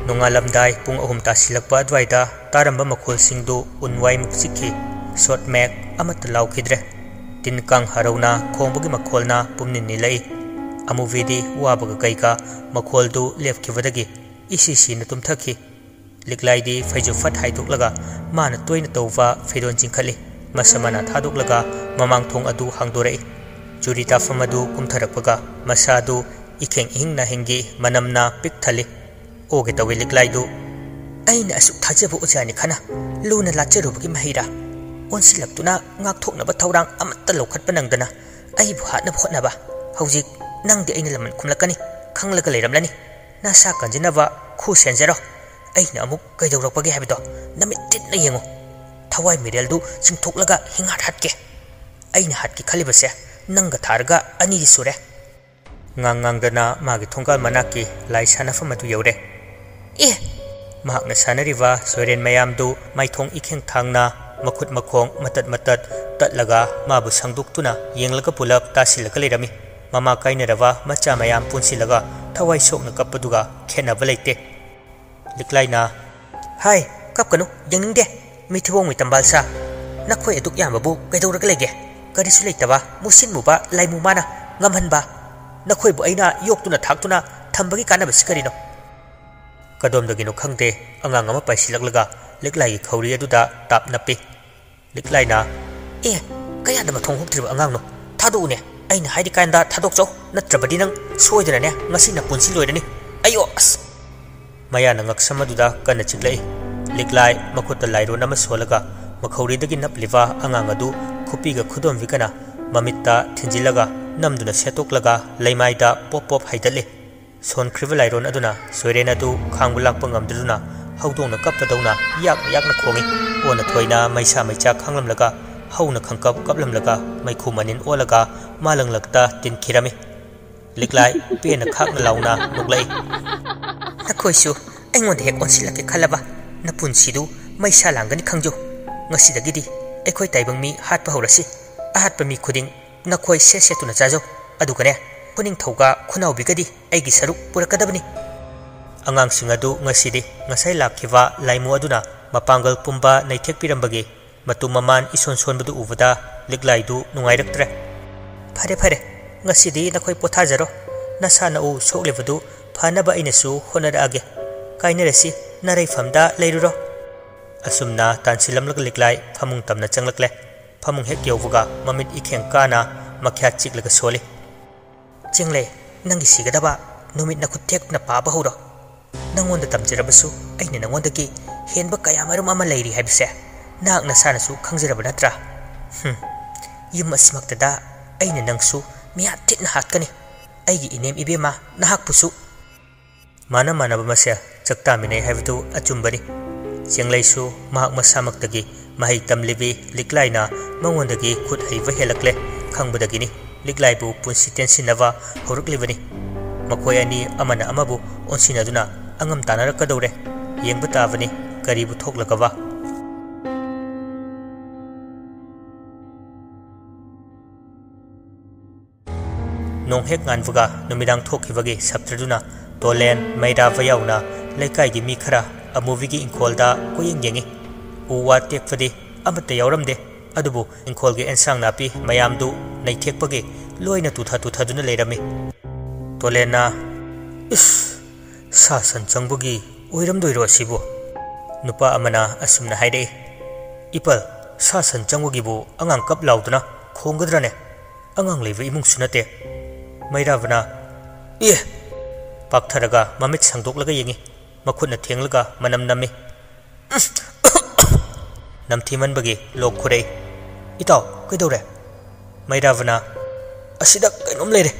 ꯅꯣꯡꯉꯥꯜꯂꯝꯗꯥꯏ ꯄꯨꯡ ꯑꯍꯨꯝ ꯇꯥꯁꯤꯜꯂꯛꯄ ꯑꯗꯨꯋꯥꯏꯗ ꯇꯥꯔꯝꯕ ꯃꯈꯣꯜꯁꯤꯡꯗꯨ ꯎꯟ ꯋꯥꯏꯃꯨꯛ ꯆꯤꯛꯈꯤ꯫ ꯁꯣꯠ ꯃꯦꯛ ꯑꯃꯠꯇ ꯂꯥꯎꯈꯤꯗ꯭ꯔꯦ꯫ ꯇꯤꯟ ꯀꯥꯡ ꯍꯔꯧꯅ ꯈꯣꯡꯕꯒꯤ ꯃꯈꯣꯜꯅ ꯄꯨꯝꯅꯤꯟ ꯅꯤꯜꯂꯛꯏ꯫ ꯑꯃꯨꯕꯤꯗꯤ ꯋꯥꯕꯒ ꯀꯩꯒ ꯃꯈꯣꯜꯗꯨ ꯂꯦꯞꯈꯤꯕꯗꯒꯤ ꯏꯁꯤ ꯁꯤꯅ ꯇꯨꯝꯊꯈꯤ꯫ ꯂꯤꯛꯂꯥꯏꯗꯤ ꯐꯩꯖꯨꯞ ꯐꯠ ꯍꯥꯏꯗꯣꯛꯂꯒ ꯃꯥꯅ ꯇꯣꯏꯅ ꯇꯧꯕ ꯐꯤꯔꯣꯟ ꯆꯤꯡꯈꯠꯂꯤ꯫ ꯃꯁꯝ ꯃꯅꯥ ꯊꯥꯗꯣꯛꯂꯒ ꯃꯃꯥꯡ ꯊꯣꯡ ꯑꯗꯨ ꯍꯥꯡꯗꯣꯔꯛꯏ꯫ ꯆꯨꯔꯤ ꯇꯥꯐꯝ ꯑꯗꯨ ꯀꯨꯝꯊꯔꯛꯄꯒ ꯃꯁꯥꯗꯨ ꯏꯈꯦꯡ ꯏꯍꯤꯡ ꯅꯥꯍꯤꯡꯒꯤ ꯃꯅꯝꯅ ꯄꯤꯛ ꯊꯜꯂꯤ꯫ ꯑꯣꯒꯦ ꯇꯧꯏ ꯂꯤꯛꯂꯥꯏꯗꯨ꯫ "ꯑꯩꯅ ꯑꯁꯨꯛ ꯊꯥꯖꯕ ꯑꯣꯖꯥꯅꯤ ꯈꯟꯅ ꯂꯨꯅ ꯂꯥꯠꯆꯔꯨꯕꯒꯤ ꯃꯍꯩꯔꯥ? ꯑꯣꯟꯁꯤꯜꯂꯛꯇꯨꯅ ꯉꯥꯛꯊꯣꯛꯅꯕ ꯊꯧꯔꯥꯡ ꯑꯃꯠꯇ ꯂꯧꯈꯠꯄ ꯅꯪꯗꯅ ꯑꯩꯕꯨ ꯍꯥꯠꯅꯕ ꯍꯣꯠꯅꯕ꯫ ꯍꯧꯖꯤꯛ ꯅꯪꯗꯤ ꯑꯩꯅ ꯂꯃꯟ ꯈꯨꯝꯂꯛꯀꯅꯤ ꯈꯪꯂꯒ ꯂꯩꯔꯝꯂꯅꯤ꯫ ꯅꯁꯥ ꯀꯟꯖꯅꯕ ꯈꯨ ꯁꯦꯟꯖꯔꯣ꯫ ꯑꯩꯅ ꯑꯃꯨꯛ ꯀꯩꯗꯧꯔꯛꯄꯒꯦ ꯍꯥꯏꯕꯗꯣ ꯅꯃꯤꯠ ꯇꯤꯠꯅ ꯌꯦꯡꯉꯨ꯫ ꯊꯋꯥꯏ ꯃꯤꯔꯦꯜꯗꯨ ꯆꯤꯡꯊꯣꯛꯂꯒ ꯍꯤꯡꯍꯥꯠ ꯍꯥꯠꯀꯦ꯫ ꯑꯩꯅ ꯍꯥꯠꯀꯦ ꯈꯜꯂꯤꯕꯁꯦ ꯅꯪꯒ ꯊꯥꯔꯒ ꯑꯅꯤꯗꯤ ꯁꯨꯔꯦ"꯫ ꯉꯥꯡ ꯉꯥꯡꯗꯅ ꯃꯥꯒꯤ ꯊꯣꯡꯒꯥꯜ ꯃꯅꯥꯛꯀꯤ ꯂꯥꯏ ꯁꯥꯟꯅꯐꯝ ꯑꯗꯨ ꯌꯧꯔꯦ꯫ "ꯑꯦ!" ꯃꯍꯥꯛꯅ ꯁꯥꯟꯅꯔꯤꯕ ꯁꯣꯏꯔꯦꯟ ꯃꯌꯥꯝꯗꯨ ꯃꯥꯏꯊꯣꯡ ꯏꯈꯦꯡ ꯊꯥꯡꯅ ꯃꯈꯨꯠ ꯃꯈꯣꯡ ꯃꯇꯠ ꯃꯇꯠ ꯇꯠꯂꯒ ꯃꯥꯕꯨ ꯁꯪꯗꯣꯛꯇꯨꯅ ꯌꯦꯡꯂꯒ ꯄꯨꯂꯞ ꯇꯥꯁꯤꯜꯂꯒ ꯂꯩꯔꯝꯃꯤ꯫ ꯃꯃꯥ ꯀꯥꯏꯅꯔꯕ ꯃꯆꯥ ꯃꯌꯥꯝ ꯄꯨꯟꯁꯤꯜꯂꯒ ꯊꯋꯥꯏ ꯁꯣꯛꯅ ꯀꯞꯄꯗꯨꯒ ꯈꯦꯠꯅꯕ ꯂꯩꯇꯦ꯫ ꯂꯤꯛꯂꯥꯏꯅ, "ꯍꯥꯏ, ꯀꯞꯀꯅꯨ, ꯌꯦꯡꯅꯤꯡꯗꯦ꯫ ꯃꯤꯊꯤꯕꯣꯡ ꯃꯤꯇꯝꯕꯥꯜ ꯁꯥ꯫ ꯅꯈꯣꯏ ꯑꯗꯨꯛ ꯌꯥꯝꯕꯕꯨ ꯀꯩꯗꯧꯔꯒ ꯂꯩꯒꯦ? ꯀꯔꯤꯁꯨ ꯂꯩꯇꯕ, ꯃꯨꯁꯤꯟ ꯃꯨꯕ ꯂꯥꯏꯃꯨ ꯃꯥꯅ ꯉꯝꯍꯟꯕ꯫ ꯅꯈꯣꯏꯕꯨ ꯑꯩꯅ ꯌꯣꯛꯇꯨꯅ ꯊꯥꯛꯇꯨꯅ ꯊꯝꯕꯒꯤ ꯀꯥꯟꯅꯕꯁꯤ ꯀꯔꯤꯅꯣ? ꯀꯗꯣꯝꯗꯒꯤꯅꯣ ꯈꯪꯗꯦ, ꯑꯉꯥꯡ ꯑꯃ ꯄꯥꯏꯁꯤꯜꯂꯛꯂꯒ ꯂꯤꯛꯂꯥꯏꯒꯤ ꯈꯧꯔꯤ ꯑꯗꯨꯗ ꯇꯥꯞ ꯅꯞꯄꯤ꯫ ꯂꯤꯛꯂꯥꯏꯅ, "ꯑꯦ, ꯀꯌꯥꯗ ꯃꯊꯣꯡ ꯍꯨꯛꯇ꯭ꯔꯤꯕ ꯑꯉꯥꯡꯅꯣ? ꯊꯥꯗꯣꯛꯎꯅꯦ, ꯑꯩꯅ ꯍꯥꯏꯔꯤ ꯀꯥꯟꯗ ꯊꯥꯗꯣꯛꯆꯧ, ꯅꯠꯇ꯭ꯔꯕꯗꯤ ꯅꯪ ꯁꯣꯏꯗꯅꯅꯦ ꯉꯁꯤ ꯅꯄꯨꯟꯁꯤ ꯂꯣꯏꯔꯅꯤ꯫ ꯑꯌꯣ, ꯑꯁ!" ꯃꯌꯥꯅ ꯉꯛꯁꯝ ꯑꯗꯨꯗ ꯀꯟꯅ ꯆꯤꯛꯂꯛꯏ꯫ ꯂꯤꯛꯂꯥꯏ ꯃꯈꯨꯠꯇ ꯂꯥꯏꯔꯣꯟ ꯑꯃ ꯁꯣꯜꯂꯒ ꯃꯈꯧꯔꯤꯗꯒꯤ ꯅꯞꯂꯤꯕ ꯑꯉꯥꯡ ꯑꯗꯨ ꯈꯨꯄꯤꯒ ꯈꯨꯗꯣꯝꯕꯤꯒꯅ ꯃꯃꯤꯠꯇ ꯊꯤꯟꯖꯤꯜꯂꯒ ꯅꯝꯗꯨꯅ ꯁꯦꯠꯇꯣꯛꯂꯒ ꯂꯩꯃꯥꯏꯗ ꯄꯣꯞ ꯄꯣꯞ ꯍꯩꯗꯠꯂꯤ꯫ ꯁꯣꯟꯈ꯭ꯔꯤꯕ ꯂꯥꯏꯔꯣꯟ ꯑꯗꯨꯅ ꯁꯣꯏꯔꯦꯟ ꯑꯗꯨ ꯈꯥꯡꯕ ꯂꯥꯛꯄ ꯉꯝꯗꯗꯨꯅ ꯍꯧꯗꯣꯡꯅ ꯀꯞꯄꯗꯧꯅ ꯌꯥꯛꯅ ꯌꯥꯛꯅ ꯈꯣꯡꯏ꯫ ꯑꯣꯟꯅ ꯊꯣꯏꯅ ꯃꯩꯁꯥ ꯃꯩꯆꯥ ꯈꯥꯡꯂꯝꯂꯒ ꯍꯧꯅ ꯈꯪꯀꯞ ꯀꯞꯂꯝꯂꯒ ꯃꯩꯈꯨ ꯃꯅꯤꯟ ꯑꯣꯜꯂꯒ ꯃꯥꯂꯪꯂꯛꯇ ꯇꯤꯟꯈꯤꯔꯝꯃꯤ꯫ ꯂꯤꯛꯂꯥꯏ ꯄꯦꯟꯅ ꯈꯥꯛꯅ ꯂꯥꯎꯅ ꯅꯣꯛꯂꯛꯏ꯫ "ꯅꯈꯣꯏꯁꯨ ꯑꯩꯉꯣꯟꯗ ꯍꯦꯛ ꯑꯣꯟꯁꯤꯜꯂꯛꯀꯦ ꯈꯜꯂꯕ? ꯅꯄꯨꯟꯁꯤꯗꯨ ꯃꯩꯁꯥ ꯂꯥꯡꯒꯅꯤ ꯈꯪꯖꯧ꯫ ꯉꯁꯤꯗꯒꯤꯗꯤ ꯑꯩꯈꯣꯏ ꯇꯥꯏꯕꯪ ꯃꯤ ꯍꯥꯠꯄ ꯍꯧꯔꯁꯤ꯫ ꯑꯍꯥꯠꯄ ꯃꯤ ꯈꯨꯗꯤꯡ ꯅꯈꯣꯏ ꯁꯦꯠ ꯁꯦꯠꯇꯨꯅ ꯆꯥꯖꯧ꯫ ꯑꯗꯨꯒꯅꯦ, ꯈꯨꯅꯤꯡꯊꯧꯒ ꯈꯨꯅꯥꯎꯕꯤꯒꯗꯤ ꯑꯩꯒꯤ ꯁꯔꯨꯛ ꯄꯨꯔꯛꯀꯗꯕꯅꯤ꯫" ꯑꯉꯥꯡꯁꯤꯡ ꯑꯗꯨ ꯉꯁꯤꯗꯤ ꯉꯁꯥꯏ ꯂꯥꯛꯈꯤꯕ ꯂꯥꯏꯃꯨ ꯑꯗꯨꯅ ꯃꯄꯥꯡꯒꯜ ꯄꯨꯝꯕ ꯅꯩꯊꯦꯛꯄꯤꯔꯝꯕꯒꯤ ꯃꯇꯨ ꯃꯃꯥꯟ ꯏꯁꯣꯟ ꯁꯣꯟꯕꯗꯨ ꯎꯕꯗ ꯂꯤꯛꯂꯥꯏꯗꯨ ꯅꯨꯡꯉꯥꯏꯔꯛꯇ꯭ꯔꯦ꯫ "ꯐꯔꯦ, ꯐꯔꯦ, ꯉꯁꯤꯗꯤ ꯅꯈꯣꯏ ꯄꯣꯊꯥꯖꯔꯣ꯫ ꯅꯁꯥ ꯅꯎ ꯁꯣꯛꯂꯤꯕꯗꯨ ꯐꯅꯕ ꯑꯩꯅꯁꯨ ꯍꯣꯠꯅꯔꯛꯑꯒꯦ꯫ ꯀꯥꯏꯅꯔꯁꯤ, ꯅꯔꯩꯐꯝꯗ ꯂꯩꯔꯨꯔꯣ꯫" ꯑꯁꯨꯝꯅ ꯇꯥꯟꯁꯤꯜꯂꯝꯂꯒ ꯂꯤꯛꯂꯥꯏ ꯐꯃꯨꯡ ꯇꯝꯅ ꯆꯪꯂꯛꯂꯦ꯫ ꯐꯃꯨꯡ ꯍꯦꯛ ꯌꯧꯕꯒ ꯃꯃꯤꯠ ꯏꯈꯦꯡ ꯀꯥꯅ ꯃꯈ꯭ꯌꯥꯠ ꯆꯤꯛꯂꯒ ꯁꯣꯜꯂꯤ꯫ "ꯆꯦꯡꯂꯩ, ꯅꯪꯒꯤ ꯁꯤꯒꯗꯕ ꯅꯨꯃꯤꯠ ꯅꯈꯨꯠ ꯊꯦꯛꯇꯨꯅ ꯄꯥꯕ ꯍꯧꯔꯣ꯫ ꯅꯪꯉꯣꯟꯗ ꯇꯝꯖꯔꯕꯁꯨ ꯑꯩꯅ ꯅꯪꯉꯣꯟꯗꯒꯤ ꯍꯦꯟꯕ ꯀꯌꯥ ꯃꯔꯨꯝ ꯑꯃ ꯂꯩꯔꯤ ꯍꯥꯏꯕꯁꯦ ꯅꯍꯥꯛ ꯅꯁꯥꯅꯁꯨ ꯈꯪꯖꯔꯕ ꯅꯠꯇ꯭ꯔꯥ? ꯍꯨꯝ, ꯌꯨꯝ ꯑꯁꯤꯃꯛꯇꯗ ꯑꯩꯅ ꯅꯪꯁꯨ ꯃꯤꯌꯥꯠ ꯊꯤꯠꯅ ꯍꯥꯠꯀꯅꯤ꯫ ꯑꯩꯒꯤ ꯏꯅꯦꯝ ꯏꯕꯦꯝꯃ ꯅꯍꯥꯛꯄꯨꯁꯨ꯫" ꯃꯥꯅ ꯃꯥꯟꯅꯕ ꯃꯁꯦꯜ ꯆꯥꯛꯇꯥꯃꯤꯟꯅꯩ ꯍꯥꯏꯕꯗꯨ ꯑꯆꯨꯝꯕꯅꯤ꯫ ꯆꯦꯡꯂꯩꯁꯨ ꯃꯍꯥꯛ ꯃꯁꯥꯃꯛꯇꯒꯤ ꯃꯍꯩ ꯇꯝꯂꯤꯕꯤ ꯂꯤꯛꯂꯥꯏꯅ ꯃꯉꯣꯟꯗꯒꯤ ꯈꯨꯠ ꯍꯩꯕ ꯍꯦꯜꯂꯛꯂꯦ ꯈꯪꯕꯗꯒꯤꯅꯤ ꯂꯤꯛꯂꯥꯏꯕꯨ ꯄꯨꯟꯁꯤ ꯇꯦꯟꯁꯤꯟꯅꯕ ꯍꯧꯔꯛꯂꯤꯕꯅꯤ꯫ ꯃꯈꯣꯏ ꯑꯅꯤ ꯑꯃꯅ ꯑꯃꯕꯨ ꯑꯣꯟꯁꯤꯟꯅꯗꯨꯅ ꯑꯉꯝ ꯇꯥꯟꯅꯔꯛꯀꯗꯧꯔꯦ꯫ ꯌꯦꯡꯕ ꯇꯥꯕꯅꯤ ꯀꯔꯤꯕꯨ ꯊꯣꯛꯂꯒꯕ꯫ ꯅꯣꯡ ꯍꯦꯛ ꯉꯥꯟꯕꯒ ꯅꯨꯃꯤꯗꯥꯡ ꯊꯣꯛꯈꯤꯕꯒꯤ ꯁꯞꯇ꯭ꯔꯗꯨꯅ ꯇꯣꯂꯦꯟ, ꯃꯩꯔꯥꯕ ꯌꯥꯎꯅ ꯂꯩꯀꯥꯏꯒꯤ ꯃꯤ ꯈꯔ ꯑꯃꯨꯕꯤꯒꯤ ꯏꯪꯈꯣꯜꯗ ꯀꯣꯏꯌꯦꯡ ꯌꯦꯡꯉꯤ꯫ ꯎ ꯋꯥ ꯇꯦꯛꯄꯗꯤ ꯑꯃꯠꯇ ꯌꯥꯎꯔꯝꯗꯦ꯫ ꯑꯗꯨꯕꯨ ꯏꯪꯈꯣꯜꯒꯤ ꯑꯦꯟꯁꯥꯡ ꯅꯥꯄꯤ ꯃꯌꯥꯝꯗꯨ ꯅꯩꯊꯦꯛꯄꯒꯤ ꯂꯣꯏꯅ ꯇꯨꯊ ꯇꯨꯊꯗꯨꯅ ꯂꯩꯔꯝꯃꯤ꯫ ꯇꯣꯂꯦꯟꯅ, "ꯏꯁ, ꯁꯥ ꯁꯟ ꯆꯪꯕꯒꯤ ꯑꯣꯏꯔꯝꯗꯣꯏꯔꯣ ꯑꯁꯤꯕꯨ?" ꯅꯨꯄꯥ ꯑꯃꯅ ꯑꯁꯨꯝꯅ ꯍꯥꯏꯔꯛꯏ, "ꯏꯄꯜ, ꯁꯥ ꯁꯟ ꯆꯪꯕꯒꯤꯕꯨ ꯑꯉꯥꯡ ꯀꯞ ꯂꯥꯎꯗꯨꯅ ꯈꯣꯡꯒꯗ꯭ꯔꯅꯦ? ꯑꯉꯥꯡ ꯂꯩꯕ ꯏꯃꯨꯡꯁꯨ ꯅꯠꯇꯦ꯫" ꯃꯩꯔꯥꯕꯅ, "ꯑꯦ!" ꯄꯥꯛꯊꯔꯒ ꯃꯃꯤꯠ ꯁꯥꯡꯗꯣꯛꯂꯒ ꯌꯦꯡꯉꯤ꯫ ꯃꯈꯨꯠꯅ ꯊꯦꯡꯂꯒ ꯃꯅꯝ ꯅꯝꯃꯤ꯫ ꯅꯝꯊꯤꯃꯟꯕꯒꯤ ꯂꯣꯛ ꯈꯨꯔꯛꯏ꯫ "ꯏꯇꯥꯎ, ꯀꯩꯗꯧꯔꯦ?" ꯃꯩꯔꯥꯕꯅ, "ꯑꯁꯤꯗ ꯀꯩꯅꯣꯝ ꯂꯩꯔꯦ꯫"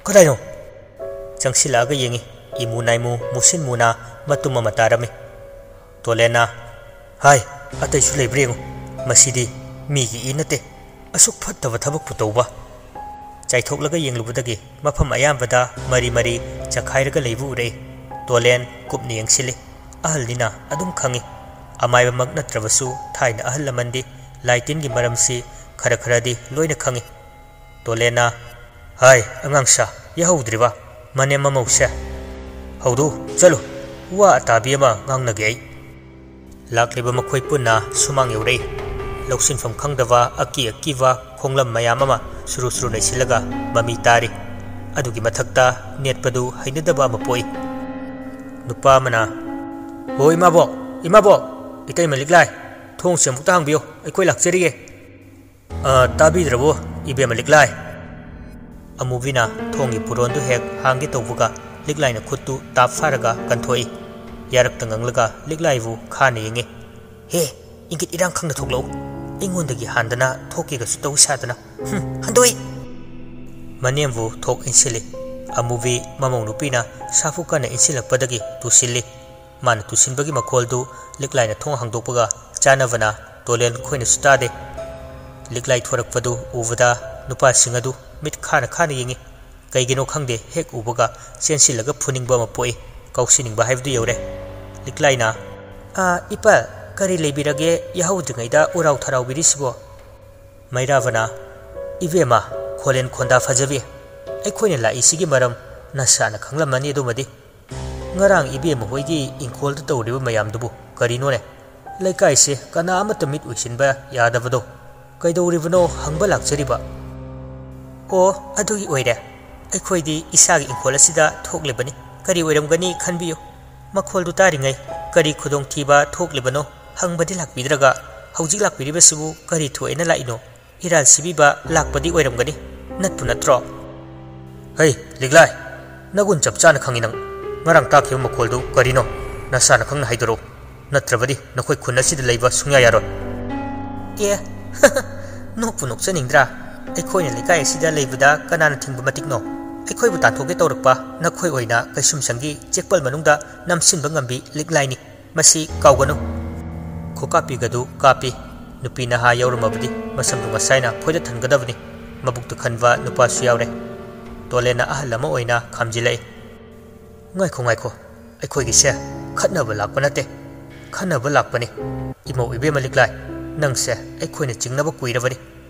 "ꯀꯗꯥꯏꯅꯣ?" ꯆꯪꯁꯤꯜꯂꯛꯑꯒ ꯌꯦꯡꯉꯤ꯫ ꯏꯃꯨ ꯅꯥꯏꯃꯨ, ꯃꯨꯁꯤꯟ ꯃꯨꯅ ꯃꯇꯨꯝ ꯑꯃ ꯇꯥꯔꯝꯃꯤ꯫ ꯇꯣꯂꯦꯟꯅ, "ꯍꯥꯏ, ꯑꯇꯩꯁꯨ ꯂꯩꯕ꯭ꯔꯥ ꯌꯦꯡꯉꯨ꯫ ꯃꯁꯤꯗꯤ ꯃꯤꯒꯤ ꯏ ꯅꯠꯇꯦ꯫ ꯑꯁꯨꯛ ꯐꯠꯇꯕ ꯊꯕꯛꯄꯨ ꯇꯧꯕ?" ꯆꯥꯏꯊꯣꯛꯂꯒ ꯌꯦꯡꯂꯨꯕꯗꯒꯤ ꯃꯐꯝ ꯑꯌꯥꯝꯕꯗ ꯃꯔꯤ ꯃꯔꯤ ꯆꯈꯥꯏꯔꯒ ꯂꯩꯕ ꯎꯔꯛꯏ꯫ ꯇꯣꯂꯦꯟ ꯀꯨꯞꯅ ꯌꯦꯡꯁꯤꯜꯂꯤ꯫ ꯑꯍꯜꯅꯤꯅ ꯑꯗꯨꯝ ꯈꯪꯏ꯫ ꯑꯃꯥꯏꯕꯃꯛ ꯅꯠꯇ꯭ꯔꯕꯁꯨ ꯊꯥꯏꯅ ꯑꯍꯜ ꯂꯃꯟꯗꯤ ꯂꯥꯏ ꯇꯤꯟꯒꯤ ꯃꯔꯝꯁꯤ ꯈꯔ ꯈꯔꯗꯤ ꯂꯣꯏꯅ ꯈꯪꯏ꯫ ꯇꯣꯂꯦꯟꯅ, "ꯍꯥꯏ, ꯑꯉꯥꯡꯁꯥ, ꯌꯥꯍꯧꯗ꯭ꯔꯤꯕ? ꯃꯅꯦꯝ ꯃꯃꯧꯁꯦ꯫ ꯍꯧꯗꯣꯛꯎ, ꯆꯠꯂꯨ, ꯋꯥ ꯑꯇꯥꯕꯤ ꯑꯃ ꯉꯥꯡꯅꯒꯦ ꯑꯩ꯫" ꯂꯥꯛꯂꯤꯕ ꯃꯈꯣꯏ ꯄꯨꯟꯅ ꯁꯨꯃꯥꯡ ꯌꯧꯔꯛꯏ꯫ ꯂꯧꯁꯤꯟꯐꯝ ꯈꯪꯗꯕ ꯑꯀꯤ ꯑꯀꯤꯕ ꯈꯣꯡꯂꯝ ꯃꯌꯥꯝ ꯑꯃ ꯁꯨꯔꯨ ꯁꯨꯔꯨ ꯅꯩꯁꯤꯜꯂꯒ ꯃꯃꯤ ꯇꯥꯔꯤ꯫ ꯑꯗꯨꯒꯤ ꯃꯊꯛꯇ ꯅꯦꯠꯄꯗꯨ ꯍꯩꯅꯗꯕ ꯑꯃ ꯄꯣꯛꯏ꯫ ꯅꯨꯄꯥ ꯑꯃꯅ, "ꯍꯣ ꯏꯃꯥꯕꯣꯛ, ꯏꯃꯥꯕꯣꯛ, ꯏꯇꯩꯃ ꯂꯤꯛꯂꯥꯏ, ꯊꯣꯡꯁꯦ ꯑꯃꯨꯛꯇ ꯍꯥꯡꯕꯤꯌꯨ, ꯑꯩꯈꯣꯏ ꯂꯥꯛꯆꯔꯤꯌꯦ꯫" "ꯑ, ꯇꯥꯕꯤꯗ꯭ꯔꯕꯣ, ꯏꯕꯦꯝꯃ ꯂꯤꯛꯂꯥꯏ?" ꯑꯃꯨꯕꯤꯅ ꯊꯣꯡꯒꯤ ꯄꯨꯔꯣꯟꯗꯨ ꯍꯦꯛ ꯍꯥꯡꯒꯦ ꯇꯧꯕꯒ, ꯂꯤꯛꯂꯥꯏꯅ ꯈꯨꯠꯇꯨ ꯇꯥꯞ ꯐꯥꯔꯒ ꯀꯟꯊꯣꯛꯏ꯫ ꯌꯥꯔꯛꯇ ꯉꯪꯂꯒ ꯂꯤꯛꯂꯥꯏꯕꯨ ꯈꯥꯅ ꯌꯦꯡꯉꯤ꯫ "ꯍꯦ, ꯏꯪꯒꯤꯠ ꯏꯔꯥꯡ ꯈꯪꯅ ꯊꯣꯛꯂꯛꯎ꯫ ꯑꯩꯉꯣꯟꯗꯒꯤ ꯍꯥꯟꯗꯅ ꯊꯣꯛꯀꯦꯒꯁꯨ ꯇꯧ ꯁꯥꯗꯅ꯫ ꯍꯨꯝ, ꯍꯟꯗꯣꯛꯏ!" ꯃꯅꯦꯝꯕꯨ ꯊꯣꯛ ꯏꯟꯁꯤꯜꯂꯤ꯫ ꯑꯃꯨꯕꯤ ꯃꯃꯧ ꯅꯨꯄꯤꯅ ꯁꯥꯐꯨ ꯀꯟꯅ ꯏꯟꯁꯤꯜꯂꯛꯄꯗꯒꯤ ꯇꯨꯁꯤꯜꯂꯤ꯫ ꯃꯥꯅ ꯇꯨꯁꯤꯟꯕꯒꯤ ꯃꯈꯣꯜꯗꯨ ꯂꯤꯛꯂꯥꯏꯅ ꯊꯣꯡ ꯍꯥꯡꯗꯣꯛꯄꯒ ꯆꯥꯟꯅꯕꯅ ꯇꯣꯂꯦꯟ ꯈꯣꯏꯅꯁꯨ ꯇꯥꯗꯦ꯫ ꯂꯤꯛꯂꯥꯏ ꯊꯣꯔꯛꯄꯗꯨ ꯎꯕꯗ ꯅꯨꯄꯥꯁꯤꯡ ꯑꯗꯨ ꯃꯤꯠ ꯈꯥꯅ ꯈꯥꯅ ꯌꯦꯡꯉꯤ꯫ ꯀꯩꯒꯤꯅꯣ ꯈꯪꯗꯦ, ꯍꯦꯛ ꯎꯕꯒ ꯆꯦꯟꯁꯤꯜꯂꯒ ꯐꯨꯅꯤꯡꯕ ꯑꯃ ꯄꯣꯛꯏ꯫ ꯀꯥꯎꯁꯤꯟꯅꯤꯡꯕ ꯍꯥꯏꯕꯗꯨ ꯌꯧꯔꯦ꯫ ꯂꯤꯛꯂꯥꯏꯅ, "ꯑꯥ, ꯏꯄꯥ, ꯀꯔꯤ ꯂꯩꯕꯤꯔꯒꯦ ꯌꯥꯍꯧꯗ꯭ꯔꯤꯉꯩꯗ ꯎꯔꯥꯎ ꯊꯔꯥꯎꯕꯤꯔꯤꯁꯤꯕꯣ?" ꯃꯩꯔꯥꯕꯅ, "ꯏꯕꯦꯝꯃ, ꯈꯣꯂꯦꯟ ꯈꯣꯟꯗꯥ ꯐꯖꯕꯤ, ꯑꯩꯈꯣꯏꯅ ꯂꯥꯛꯏꯁꯤꯒꯤ ꯃꯔꯝ ꯅꯁꯥꯅ ꯈꯪꯂꯝꯃꯅꯤ ꯑꯗꯨꯃꯗꯤ꯫ "ꯉꯔꯥꯡ ꯏꯕꯦꯝꯃ ꯍꯣꯏꯒꯤ ꯏꯪꯈꯣꯜꯗ ꯇꯧꯔꯤꯕ ꯃꯌꯥꯝꯗꯨꯕꯨ ꯀꯔꯤꯅꯣꯅꯦ? ꯂꯩꯀꯥꯏꯁꯦ ꯀꯅꯥ ꯑꯃꯠꯇ ꯃꯤꯠ ꯎꯏꯁꯤꯟꯕ ꯌꯥꯗꯕꯗꯣ ꯀꯩꯗꯧꯔꯤꯕꯅꯣ ꯍꯪꯕ ꯂꯥꯛꯆꯔꯤꯕ"꯫ "ꯑꯣ, ꯑꯗꯨꯒꯤ ꯑꯣꯏꯔꯦ꯫ ꯑꯩꯈꯣꯏꯗꯤ ꯏꯁꯥꯒꯤ ꯏꯪꯈꯣꯜ ꯑꯁꯤꯗ ꯊꯣꯛꯂꯤꯕꯅꯤ꯫ ꯀꯔꯤ ꯑꯣꯏꯔꯝꯒꯅꯤ ꯈꯟꯕꯤꯌꯨ꯫ ꯃꯈꯣꯜꯗꯨ ꯇꯥꯔꯤꯉꯩ ꯀꯔꯤ ꯈꯨꯗꯣꯡꯊꯤꯕ ꯊꯣꯛꯂꯤꯕꯅꯣ ꯍꯪꯕꯗꯤ ꯂꯥꯛꯄꯤꯗ꯭ꯔꯒ, ꯍꯧꯖꯤꯛ ꯂꯥꯛꯄꯤꯔꯤꯕꯁꯤꯕꯨ ꯀꯔꯤ ꯊꯣꯛꯑꯦꯅ ꯂꯥꯛꯏꯅꯣ? ꯏꯔꯥꯜ ꯁꯤꯕꯤꯕ ꯂꯥꯛꯄꯗꯤ ꯑꯣꯏꯔꯝꯒꯅꯤ, ꯅꯠꯄꯨ ꯅꯠꯇ꯭ꯔꯣ?" "ꯍꯩ, ꯂꯤꯛꯂꯥꯏ, ꯅꯒꯨꯟ ꯆꯞ ꯆꯥꯅ ꯈꯪꯉꯤ ꯅꯪ꯫ ꯉꯔꯥꯡ ꯇꯥꯈꯤꯕ ꯃꯈꯣꯜꯗꯨ ꯀꯔꯤꯅꯣ? ꯅꯁꯥꯅ ꯈꯪꯅ ꯍꯥꯏꯗꯣꯔꯛꯎ꯫ ꯅꯠꯇ꯭ꯔꯕꯗꯤ ꯅꯈꯣꯏ ꯈꯨꯟ ꯑꯁꯤꯗ ꯂꯩꯕ ꯁꯨꯡꯌꯥ ꯌꯥꯔꯣꯏ"꯫ "ꯑꯦ, ꯅꯣꯛꯄꯨ ꯅꯣꯛꯆꯅꯤꯡꯗ꯭ꯔꯥ? ꯑꯩꯈꯣꯏꯅ ꯂꯩꯀꯥꯏ ꯑꯁꯤꯗ ꯂꯩꯕꯗ ꯀꯅꯥꯅ ꯊꯤꯡꯕ ꯃꯇꯤꯛꯅꯣ? ꯑꯩꯈꯣꯏꯕꯨ ꯇꯥꯟꯊꯣꯛꯀꯦ ꯇꯧꯔꯛꯄ ꯅꯈꯣꯏ ꯑꯣꯏꯅ ꯀꯩꯁꯨꯝꯁꯪꯒꯤ ꯆꯦꯛꯄꯜ ꯃꯅꯨꯡꯗ ꯅꯝꯁꯤꯟꯕ ꯉꯝꯕꯤ ꯂꯤꯛꯂꯥꯏꯅꯤ꯫ ꯃꯁꯤ ꯀꯥꯎꯒꯅꯨ"꯫ ꯈꯣꯀꯥꯞꯄꯤꯒꯗꯨ ꯀꯥꯞꯄꯤ꯫ ꯅꯨꯄꯤ ꯅꯍꯥ ꯌꯥꯎꯔꯝꯃꯕꯗꯤ ꯃꯁꯝꯗꯨ ꯉꯁꯥꯏꯅ ꯐꯣꯏꯗꯠ ꯊꯟꯒꯗꯕꯅꯤ꯫ ꯃꯕꯨꯛꯇ ꯈꯟꯕ ꯅꯨꯄꯥꯁꯨ ꯌꯥꯎꯔꯦ꯫ ꯇꯣꯂꯦꯟꯅ ꯑꯍꯜ ꯑꯃ ꯑꯣꯏꯅ ꯈꯥꯝꯖꯤꯜꯂꯛꯏ꯫ "ꯉꯥꯏꯈꯣ, ꯉꯥꯏꯈꯣ꯫ ꯑꯩꯈꯣꯏꯒꯤꯁꯦ ꯈꯠꯅꯕ ꯂꯥꯛꯄ ꯅꯠꯇꯦ, ꯈꯟꯅꯕ ꯂꯥꯛꯄꯅꯤ꯫ ꯏꯃꯧ ꯏꯕꯦꯝꯃ ꯂꯤꯛꯂꯥꯏ, ꯅꯪꯁꯦ ꯑꯩꯈꯣꯏꯅ ꯆꯤꯡꯅꯕ ꯀꯨꯏꯔꯕꯅꯤ꯫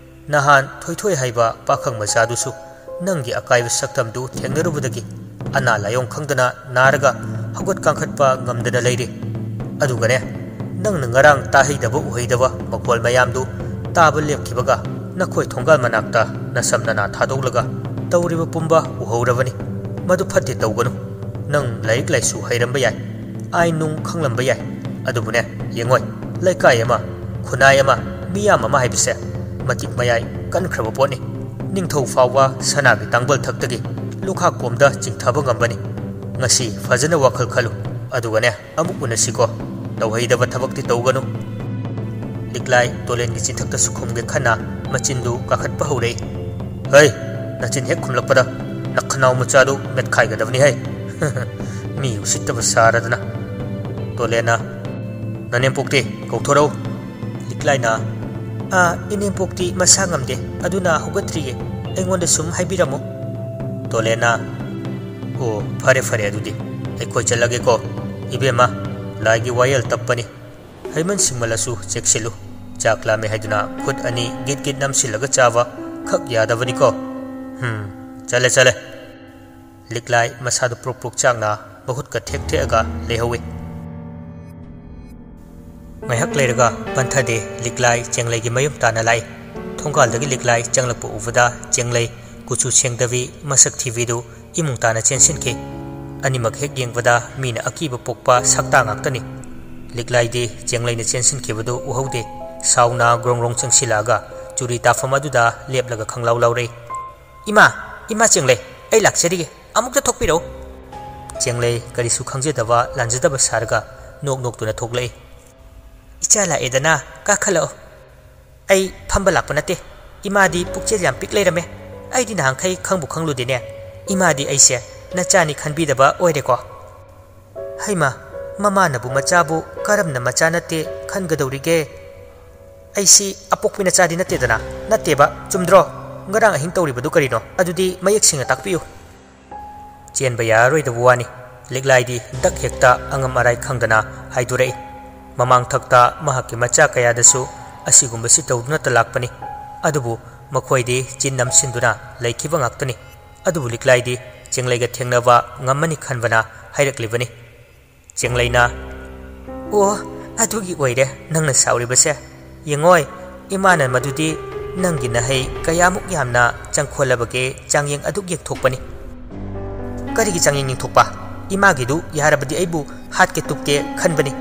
ꯅꯍꯥꯟ ꯊꯣꯏꯊꯣꯏ ꯍꯥꯏꯕ ꯄꯥꯈꯪ ꯃꯆꯥꯗꯨꯁꯨ ꯅꯪꯒꯤ ꯑꯀꯥꯏꯕ ꯁꯛꯇꯝꯗꯨ ꯊꯦꯡꯅꯔꯨꯕꯗꯒꯤ ꯑꯅꯥ ꯂꯥꯏꯌꯣꯡ ꯈꯪꯗꯅ ꯅꯥꯔꯒ ꯍꯧꯒꯠ ꯀꯥꯡꯈꯠꯄ ꯉꯝꯗꯅ ꯂꯩꯔꯤ꯫ ꯑꯗꯨꯒꯅꯦ, ꯅꯪꯅ ꯉꯔꯥꯡ ꯇꯥꯍꯩꯗꯕ ꯎꯍꯩꯗꯕ ꯃꯈꯣꯜ ꯃꯌꯥꯝꯗꯨ ꯇꯥꯕ ꯂꯦꯞꯈꯤꯕꯒ ꯅꯈꯣꯏ ꯊꯣꯡꯒꯥꯜ ꯃꯅꯥꯛꯇ ꯅꯁꯝ ꯅꯅꯥ ꯊꯥꯗꯣꯛꯂꯒ ꯇꯧꯔꯤꯕ ꯄꯨꯝꯕ ꯎꯍꯧꯔꯕꯅꯤ꯫ ꯃꯗꯨ ꯐꯠꯇꯦ, ꯇꯧꯒꯅꯨ꯫ ꯅꯪ ꯂꯥꯏꯔꯤꯛ ꯂꯥꯏꯁꯨ ꯍꯩꯔꯝꯕ ꯌꯥꯏ, ꯑꯥꯏꯟ ꯅꯨꯡ ꯈꯪꯂꯝꯕ ꯌꯥꯏ, ꯑꯗꯨꯕꯨꯅꯦ, ꯌꯦꯡꯉꯣꯏ, ꯂꯩꯀꯥꯏ ꯑꯃ, ꯈꯨꯟꯅꯥꯏ ꯑꯃ, ꯃꯤꯌꯥꯝ ꯑꯃ ꯍꯥꯏꯕꯁꯦ ꯃꯇꯤꯛ ꯃꯌꯥꯏ ꯀꯟꯈ꯭ꯔꯕ ꯄꯣꯠꯅꯤ꯫ ꯅꯤꯡꯊꯧ ꯐꯥꯎꯕ ꯁꯅꯥꯒꯤ ꯇꯥꯡꯕꯜ ꯊꯛꯇꯒꯤ ꯂꯨꯈꯥꯛ ꯀꯣꯝꯗ ꯆꯤꯡꯊꯕ ꯉꯝꯕꯅꯤ꯫ ꯉꯁꯤ ꯐꯖꯅ ꯋꯥꯈꯜ ꯈꯜꯂꯨ, ꯑꯗꯨꯒꯅꯦ, ꯑꯃꯨꯛ ꯎꯅꯁꯤꯀꯣ꯫ ꯇꯧꯍꯩꯗꯕ ꯊꯕꯛꯇꯤ ꯇꯧꯒꯅꯨ"꯫ ꯂꯤꯛꯂꯥꯏ ꯇꯣꯂꯦꯟꯒꯤ ꯆꯤꯟꯊꯛꯇ ꯁꯨꯈꯨꯝꯒꯦ ꯈꯟꯅ ꯃꯆꯤꯟꯗꯨ ꯀꯥꯈꯠꯄ ꯍꯧꯔꯛꯏ꯫ "ꯍꯩ, ꯅꯆꯤꯟ ꯍꯦꯛ ꯈꯨꯝꯂꯛꯄꯗ ꯅꯈꯅꯥꯎ ꯃꯆꯥꯗꯨ ꯃꯦꯠꯈꯥꯏꯒꯗꯕꯅꯤ ꯍꯩ꯫ ꯃꯤ ꯎꯁꯤꯠꯇꯕ ꯁꯥꯔꯗꯅ"꯫ ꯇꯣꯂꯦꯟꯅ, "ꯅꯅꯦꯝꯄꯣꯛꯇꯤ ꯀꯧꯊꯣꯔꯛꯎ"꯫ ꯂꯤꯛꯂꯥꯏꯅ, "ꯑꯥ, ꯏꯅꯦꯝꯄꯣꯛꯇꯤ ꯃꯁꯥ ꯉꯝꯗꯦ, ꯑꯗꯨꯅ ꯍꯧꯒꯠꯇ꯭ꯔꯤꯌꯦ꯫ ꯑꯩꯉꯣꯟꯗ ꯁꯨꯝ ꯍꯥꯏꯕꯤꯔꯝꯃꯨ"꯫ ꯇꯣꯂꯦꯟꯅ, "ꯑꯣ, ꯐꯔꯦ ꯐꯔꯦ, ꯑꯗꯨꯗꯤ ꯑꯩꯈꯣꯏ ꯆꯠꯂꯒꯦꯀꯣ꯫ ꯏꯕꯦꯝꯃ, ꯂꯥꯏꯒꯤ ꯋꯥꯌꯦꯜ ꯇꯞꯄꯅꯤ꯫ ꯍꯩꯃꯟ ꯁꯤꯡꯃꯜꯂꯁꯨ ꯆꯦꯛꯁꯤꯜꯂꯨ꯫ ꯆꯥꯛ ꯂꯥꯝꯃꯦ ꯍꯥꯏꯗꯨꯅ ꯈꯨꯠ ꯑꯅꯤ ꯒꯤꯠ ꯒꯤꯠ ꯅꯝꯁꯤꯜꯂꯒ ꯆꯥꯕ ꯈꯛ ꯌꯥꯗꯕꯅꯤꯀꯣ꯫ ꯍꯨꯝ, ꯆꯠꯂꯦ, ꯆꯠꯂꯦ"꯫ ꯂꯤꯛꯂꯥꯏ ꯃꯁꯥꯗꯨ ꯄ꯭ꯔꯨꯛ ꯄ꯭ꯔꯨꯛ ꯆꯥꯛꯅ ꯃꯍꯨꯠꯀ ꯊꯦꯛ ꯊꯦꯛꯑꯒ ꯂꯩꯍꯧꯏ꯫ ꯉꯥꯏꯍꯥꯛ ꯂꯩꯔꯒ ꯄꯟꯊꯗꯦ ꯂꯤꯛꯂꯥꯏ ꯆꯦꯡꯂꯩꯒꯤ ꯃꯌꯨꯝ ꯇꯥꯟꯅ ꯂꯥꯛꯏ꯫ ꯊꯣꯡꯒꯥꯜꯗꯒꯤ ꯂꯤꯛꯂꯥꯏ ꯆꯪꯂꯛꯄ ꯎꯕꯗ ꯆꯦꯡꯂꯩ ꯀꯨꯆꯨ ꯁꯦꯡꯗꯕꯤ ꯃꯁꯛ ꯊꯤꯕꯤꯗꯨ ꯏꯃꯨꯡ ꯇꯥꯟꯅ ꯆꯦꯟꯁꯤꯟꯈꯤ꯫ ꯑꯅꯤꯃꯛ ꯍꯦꯛ ꯌꯦꯡꯕꯗ ꯃꯤꯅ ꯑꯀꯤꯕ ꯄꯣꯛꯄ ꯁꯛꯇꯥ ꯉꯥꯛꯇꯅꯤ꯫ ꯂꯤꯛꯂꯥꯏꯗꯤ ꯆꯦꯡꯂꯩꯅ ꯆꯦꯟꯁꯤꯟꯈꯤꯕꯗꯨ ꯎꯍꯧꯗꯦ꯫ ꯁꯥꯎꯅ ꯒ꯭ꯔꯣꯡ ꯒ꯭ꯔꯣꯡ ꯆꯪꯁꯤꯜꯂꯛꯑꯒ ꯆꯨꯔꯤ ꯇꯥꯐꯝ ꯑꯗꯨꯗ ꯂꯦꯞꯂꯒ ꯈꯪꯂꯥꯎ ꯂꯥꯎꯔꯩ꯫ "ꯏꯃꯥ, ꯏꯃꯥ ꯆꯦꯡꯂꯩ, ꯑꯩ ꯂꯥꯛꯆꯔꯤꯒꯦ, ꯑꯃꯨꯛꯇ ꯊꯣꯛꯄꯤꯔꯛꯎ꯫" ꯆꯦꯡꯂꯩ ꯀꯔꯤꯁꯨ ꯈꯪꯖꯗꯕ ꯂꯥꯟꯖꯗꯕ ꯁꯥꯔꯒ ꯅꯣꯛ ꯅꯣꯛꯇꯨꯅ ꯊꯣꯛꯂꯛꯏ꯫ "ꯏꯆꯥ ꯂꯥꯛꯑꯦꯗꯅ, ꯀꯥꯈꯠꯂꯛꯑꯣ꯫" "ꯑꯩ ꯐꯝꯕ ꯂꯥꯛꯄ ꯅꯠꯇꯦ, ꯏꯃꯥꯗꯤ ꯄꯨꯛꯆꯦꯜ ꯌꯥꯝ ꯄꯤꯛ ꯂꯩꯔꯝꯃꯦ꯫ ꯑꯩꯗꯤ ꯅꯍꯥꯟꯈꯩ ꯈꯪꯕꯨ ꯈꯪꯂꯨꯗꯦꯅꯦ꯫ ꯏꯃꯥꯗꯤ ꯑꯩꯁꯦ ꯅꯆꯥꯅꯤ ꯈꯟꯕꯤꯗꯕ ꯑꯣꯏꯔꯦꯀꯣ?" ꯍꯩꯃꯥ, ꯃꯃꯥꯅꯕꯨ ꯃꯆꯥꯕꯨ ꯀꯔꯝꯅ ꯃꯆꯥ ꯅꯠꯇꯦ ꯈꯟꯒꯗꯧꯔꯤꯒꯦ? "ꯑꯩꯁꯤ ꯑꯄꯣꯛꯄꯤ ꯅꯆꯥꯗꯤ ꯅꯠꯇꯦꯗꯅ?" "ꯅꯠꯇꯦꯕ, ꯆꯨꯝꯗ꯭ꯔꯣ? ꯉꯔꯥꯡ ꯑꯍꯤꯡ ꯇꯧꯔꯤꯕꯗꯨ ꯀꯔꯤꯅꯣ? ꯑꯗꯨꯗꯤ ꯃꯌꯦꯛ ꯁꯦꯡꯅ ꯇꯥꯛꯄꯤꯌꯨ꯫" ꯆꯦꯟꯕ ꯌꯥꯔꯔꯣꯏꯗꯕ ꯋꯥꯅꯤ꯫ ꯂꯤꯛꯂꯥꯏꯗꯤ ꯗꯛ ꯍꯦꯛꯇ ꯑꯉꯝ ꯑꯔꯥꯏ ꯈꯪꯗꯅ ꯍꯥꯏꯗꯣꯔꯛꯏ꯫ ꯃꯃꯥꯡꯊꯛꯇ ꯃꯍꯥꯛꯀꯤ ꯃꯆꯥ ꯀꯌꯥꯗꯁꯨ ꯑꯁꯤꯒꯨꯝꯕꯁꯤ ꯇꯧꯗꯨꯅꯇ ꯂꯥꯛꯄꯅꯤ꯫ ꯑꯗꯨꯕꯨ ꯃꯈꯣꯏꯗꯤ ꯆꯤꯟ ꯅꯝꯁꯤꯟꯗꯨꯅ ꯂꯩꯈꯤꯕ ꯉꯥꯛꯇꯅꯤ꯫ ꯑꯗꯨꯕꯨ ꯂꯤꯛꯂꯥꯏꯗꯤ ꯆꯦꯡꯂꯩꯒ ꯊꯦꯡꯅꯕ ꯉꯝꯃꯅꯤ ꯈꯟꯕꯅ ꯍꯥꯏꯔꯛꯂꯤꯕꯅꯤ꯫ ꯆꯦꯡꯂꯩꯅ, "ꯑꯣ, ꯑꯗꯨꯒꯤ ꯑꯣꯏꯔꯦ ꯅꯪꯅ ꯁꯥꯎꯔꯤꯕꯁꯦ꯫ ꯌꯦꯡꯉꯣꯏ, ꯏꯃꯥꯅ ꯃꯗꯨꯗꯤ ꯅꯪꯒꯤ ꯅꯍꯩ ꯀꯌꯥꯃꯨꯛ ꯌꯥꯝꯅ ꯆꯪꯈꯣꯜꯂꯕꯒꯦ ꯆꯥꯡꯌꯦꯡ ꯑꯗꯨꯛ ꯌꯦꯡꯊꯣꯛꯄꯅꯤ꯫" "ꯀꯔꯤꯒꯤ ꯆꯥꯡꯌꯦꯡ ꯌꯦꯡꯊꯣꯛꯄ? ꯏꯃꯥꯒꯤꯗꯨ ꯌꯥꯔꯕꯗꯤ ꯑꯩꯕꯨ ꯍꯥꯠꯀꯦ ꯇꯨꯞꯀꯦ ꯈꯟꯕꯅꯤ꯫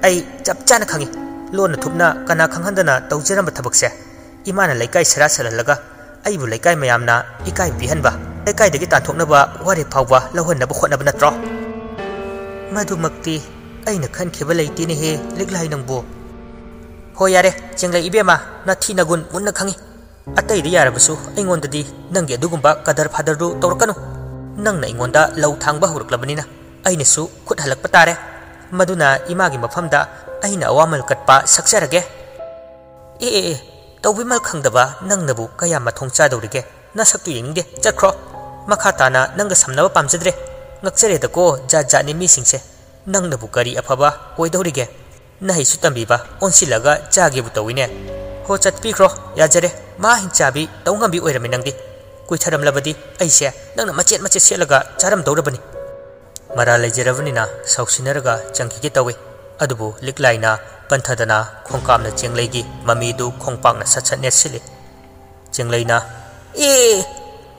ꯑꯩ ꯆꯞ ꯆꯥꯅ ꯈꯪꯏ, ꯂꯣꯟꯅ ꯊꯨꯞꯅ ꯀꯅꯥ ꯈꯪꯍꯟꯗꯅ ꯇꯧꯖꯔꯝꯕ ꯊꯕꯛꯁꯦ꯫ ꯏꯃꯥꯅ ꯂꯩꯀꯥꯏ ꯁꯔꯥ ꯁꯠꯍꯜꯂꯒ ꯑꯩꯕꯨ ꯂꯩꯀꯥꯏ ꯃꯌꯥꯝꯅ ꯏꯀꯥꯏ ꯄꯤꯍꯟꯕ, ꯂꯩꯀꯥꯏꯗꯒꯤ ꯇꯥꯟꯊꯣꯛꯅꯕ ꯋꯥꯔꯦꯞ ꯐꯥꯎꯕ ꯂꯧꯍꯟꯅꯕ ꯍꯣꯠꯅꯕ ꯅꯠꯇ꯭ꯔꯣ?" "ꯃꯗꯨꯃꯛꯇꯤ ꯑꯩꯅ ꯈꯟꯈꯤꯕ ꯂꯩꯇꯦꯅꯦꯍꯦ ꯂꯤꯛꯂꯥꯏ ꯅꯪꯕꯨ꯫" "ꯍꯣ ꯌꯥꯔꯦ, ꯆꯦꯡꯂꯩ ꯏꯕꯦꯝꯃ, ꯅꯊꯤ ꯅꯒꯨꯟ ꯃꯨꯟꯅ ꯈꯪꯏ꯫ ꯑꯇꯩꯗ ꯌꯥꯔꯕꯁꯨ ꯑꯩꯉꯣꯟꯗꯗꯤ ꯅꯪꯒꯤ ꯑꯗꯨꯒꯨꯝꯕ ꯀꯗꯔ ꯐꯥꯗꯔꯗꯨ ꯇꯧꯔꯛꯀꯅꯨ꯫ ꯅꯪꯅ ꯑꯩꯉꯣꯟꯗ ꯂꯧ ꯊꯥꯡꯕ ꯍꯧꯔꯛꯂꯕꯅꯤꯅ ꯑꯩꯅꯁꯨ ꯈꯨꯠ ꯍꯜꯂꯛꯄ ꯇꯥꯔꯦ꯫ ꯃꯗꯨꯅ ꯏꯃꯥꯒꯤ ꯃꯐꯝꯗ ꯑꯩꯅ ꯑꯋꯥꯃꯜ ꯀꯠꯄ ꯁꯛꯆꯔꯒꯦ꯫" "ꯑꯦ, ꯑꯦ, ꯑꯦ, ꯇꯧꯕꯤꯃꯜ ꯈꯪꯗꯕ ꯅꯪꯅꯕꯨ ꯀꯌꯥ ꯃꯊꯣꯡ ꯆꯥꯗꯧꯔꯤꯒꯦ? ꯅꯁꯛꯇꯨ ꯌꯦꯡꯅꯤꯡꯗꯦ, ꯆꯠꯈ꯭ꯔꯣ꯫ ꯃꯈꯥ ꯇꯥꯅ ꯅꯪꯒ ꯁꯝꯅꯕ ꯄꯥꯝꯖꯗ꯭ꯔꯦ꯫ ꯉꯛꯆꯔꯦꯗꯀꯣ, ꯖꯥꯠ ꯖꯥꯠꯅꯤ ꯃꯤꯁꯤꯡꯁꯦ꯫ ꯅꯪꯅꯕꯨ ꯀꯔꯤ ꯑꯐꯕ ꯑꯣꯏꯗꯧꯔꯤꯒꯦ? ꯅꯍꯩꯁꯨ ꯇꯝꯕꯤꯕ, ꯑꯣꯟꯁꯤꯜꯂꯒ ꯆꯥꯒꯦꯕꯨ ꯇꯧꯏꯅꯦ꯫ ꯍꯣ, ꯆꯠꯄꯤꯈ꯭ꯔꯣ, ꯌꯥꯖꯔꯦ꯫ ꯃꯥ ꯍꯤꯡꯆꯥꯕꯤ ꯇꯧ ꯉꯝꯕꯤ ꯑꯣꯏꯔꯝꯃꯤ ꯅꯪꯗꯤ꯫ ꯀꯨꯏꯊꯔꯝꯂꯕꯗꯤ ꯑꯩꯁꯦ ꯅꯪꯅ ꯃꯆꯦꯠ ꯃꯆꯦꯠ ꯁꯦꯠꯂꯒ ꯆꯥꯔꯝꯗꯧꯔꯕꯅꯤ꯫" ꯃꯔꯥꯜ ꯂꯩꯖꯔꯕꯅꯤꯅ ꯁꯥꯎꯁꯤꯟꯅꯔꯒ ꯆꯪꯈꯤꯒꯦ ꯇꯧꯏ꯫ ꯑꯗꯨꯕꯨ ꯂꯤꯛꯂꯥꯏꯅ ꯄꯟꯊꯗꯅ ꯈꯣꯡꯀꯥꯞꯅ ꯆꯦꯡꯂꯩꯒꯤ ꯃꯃꯤꯗꯨ ꯈꯣꯡꯄꯥꯛꯅ ꯁꯠ ꯁꯠ ꯅꯦꯠꯁꯤꯜꯂꯤ꯫ ꯆꯦꯡꯂꯩꯅ, "ꯑꯦ!"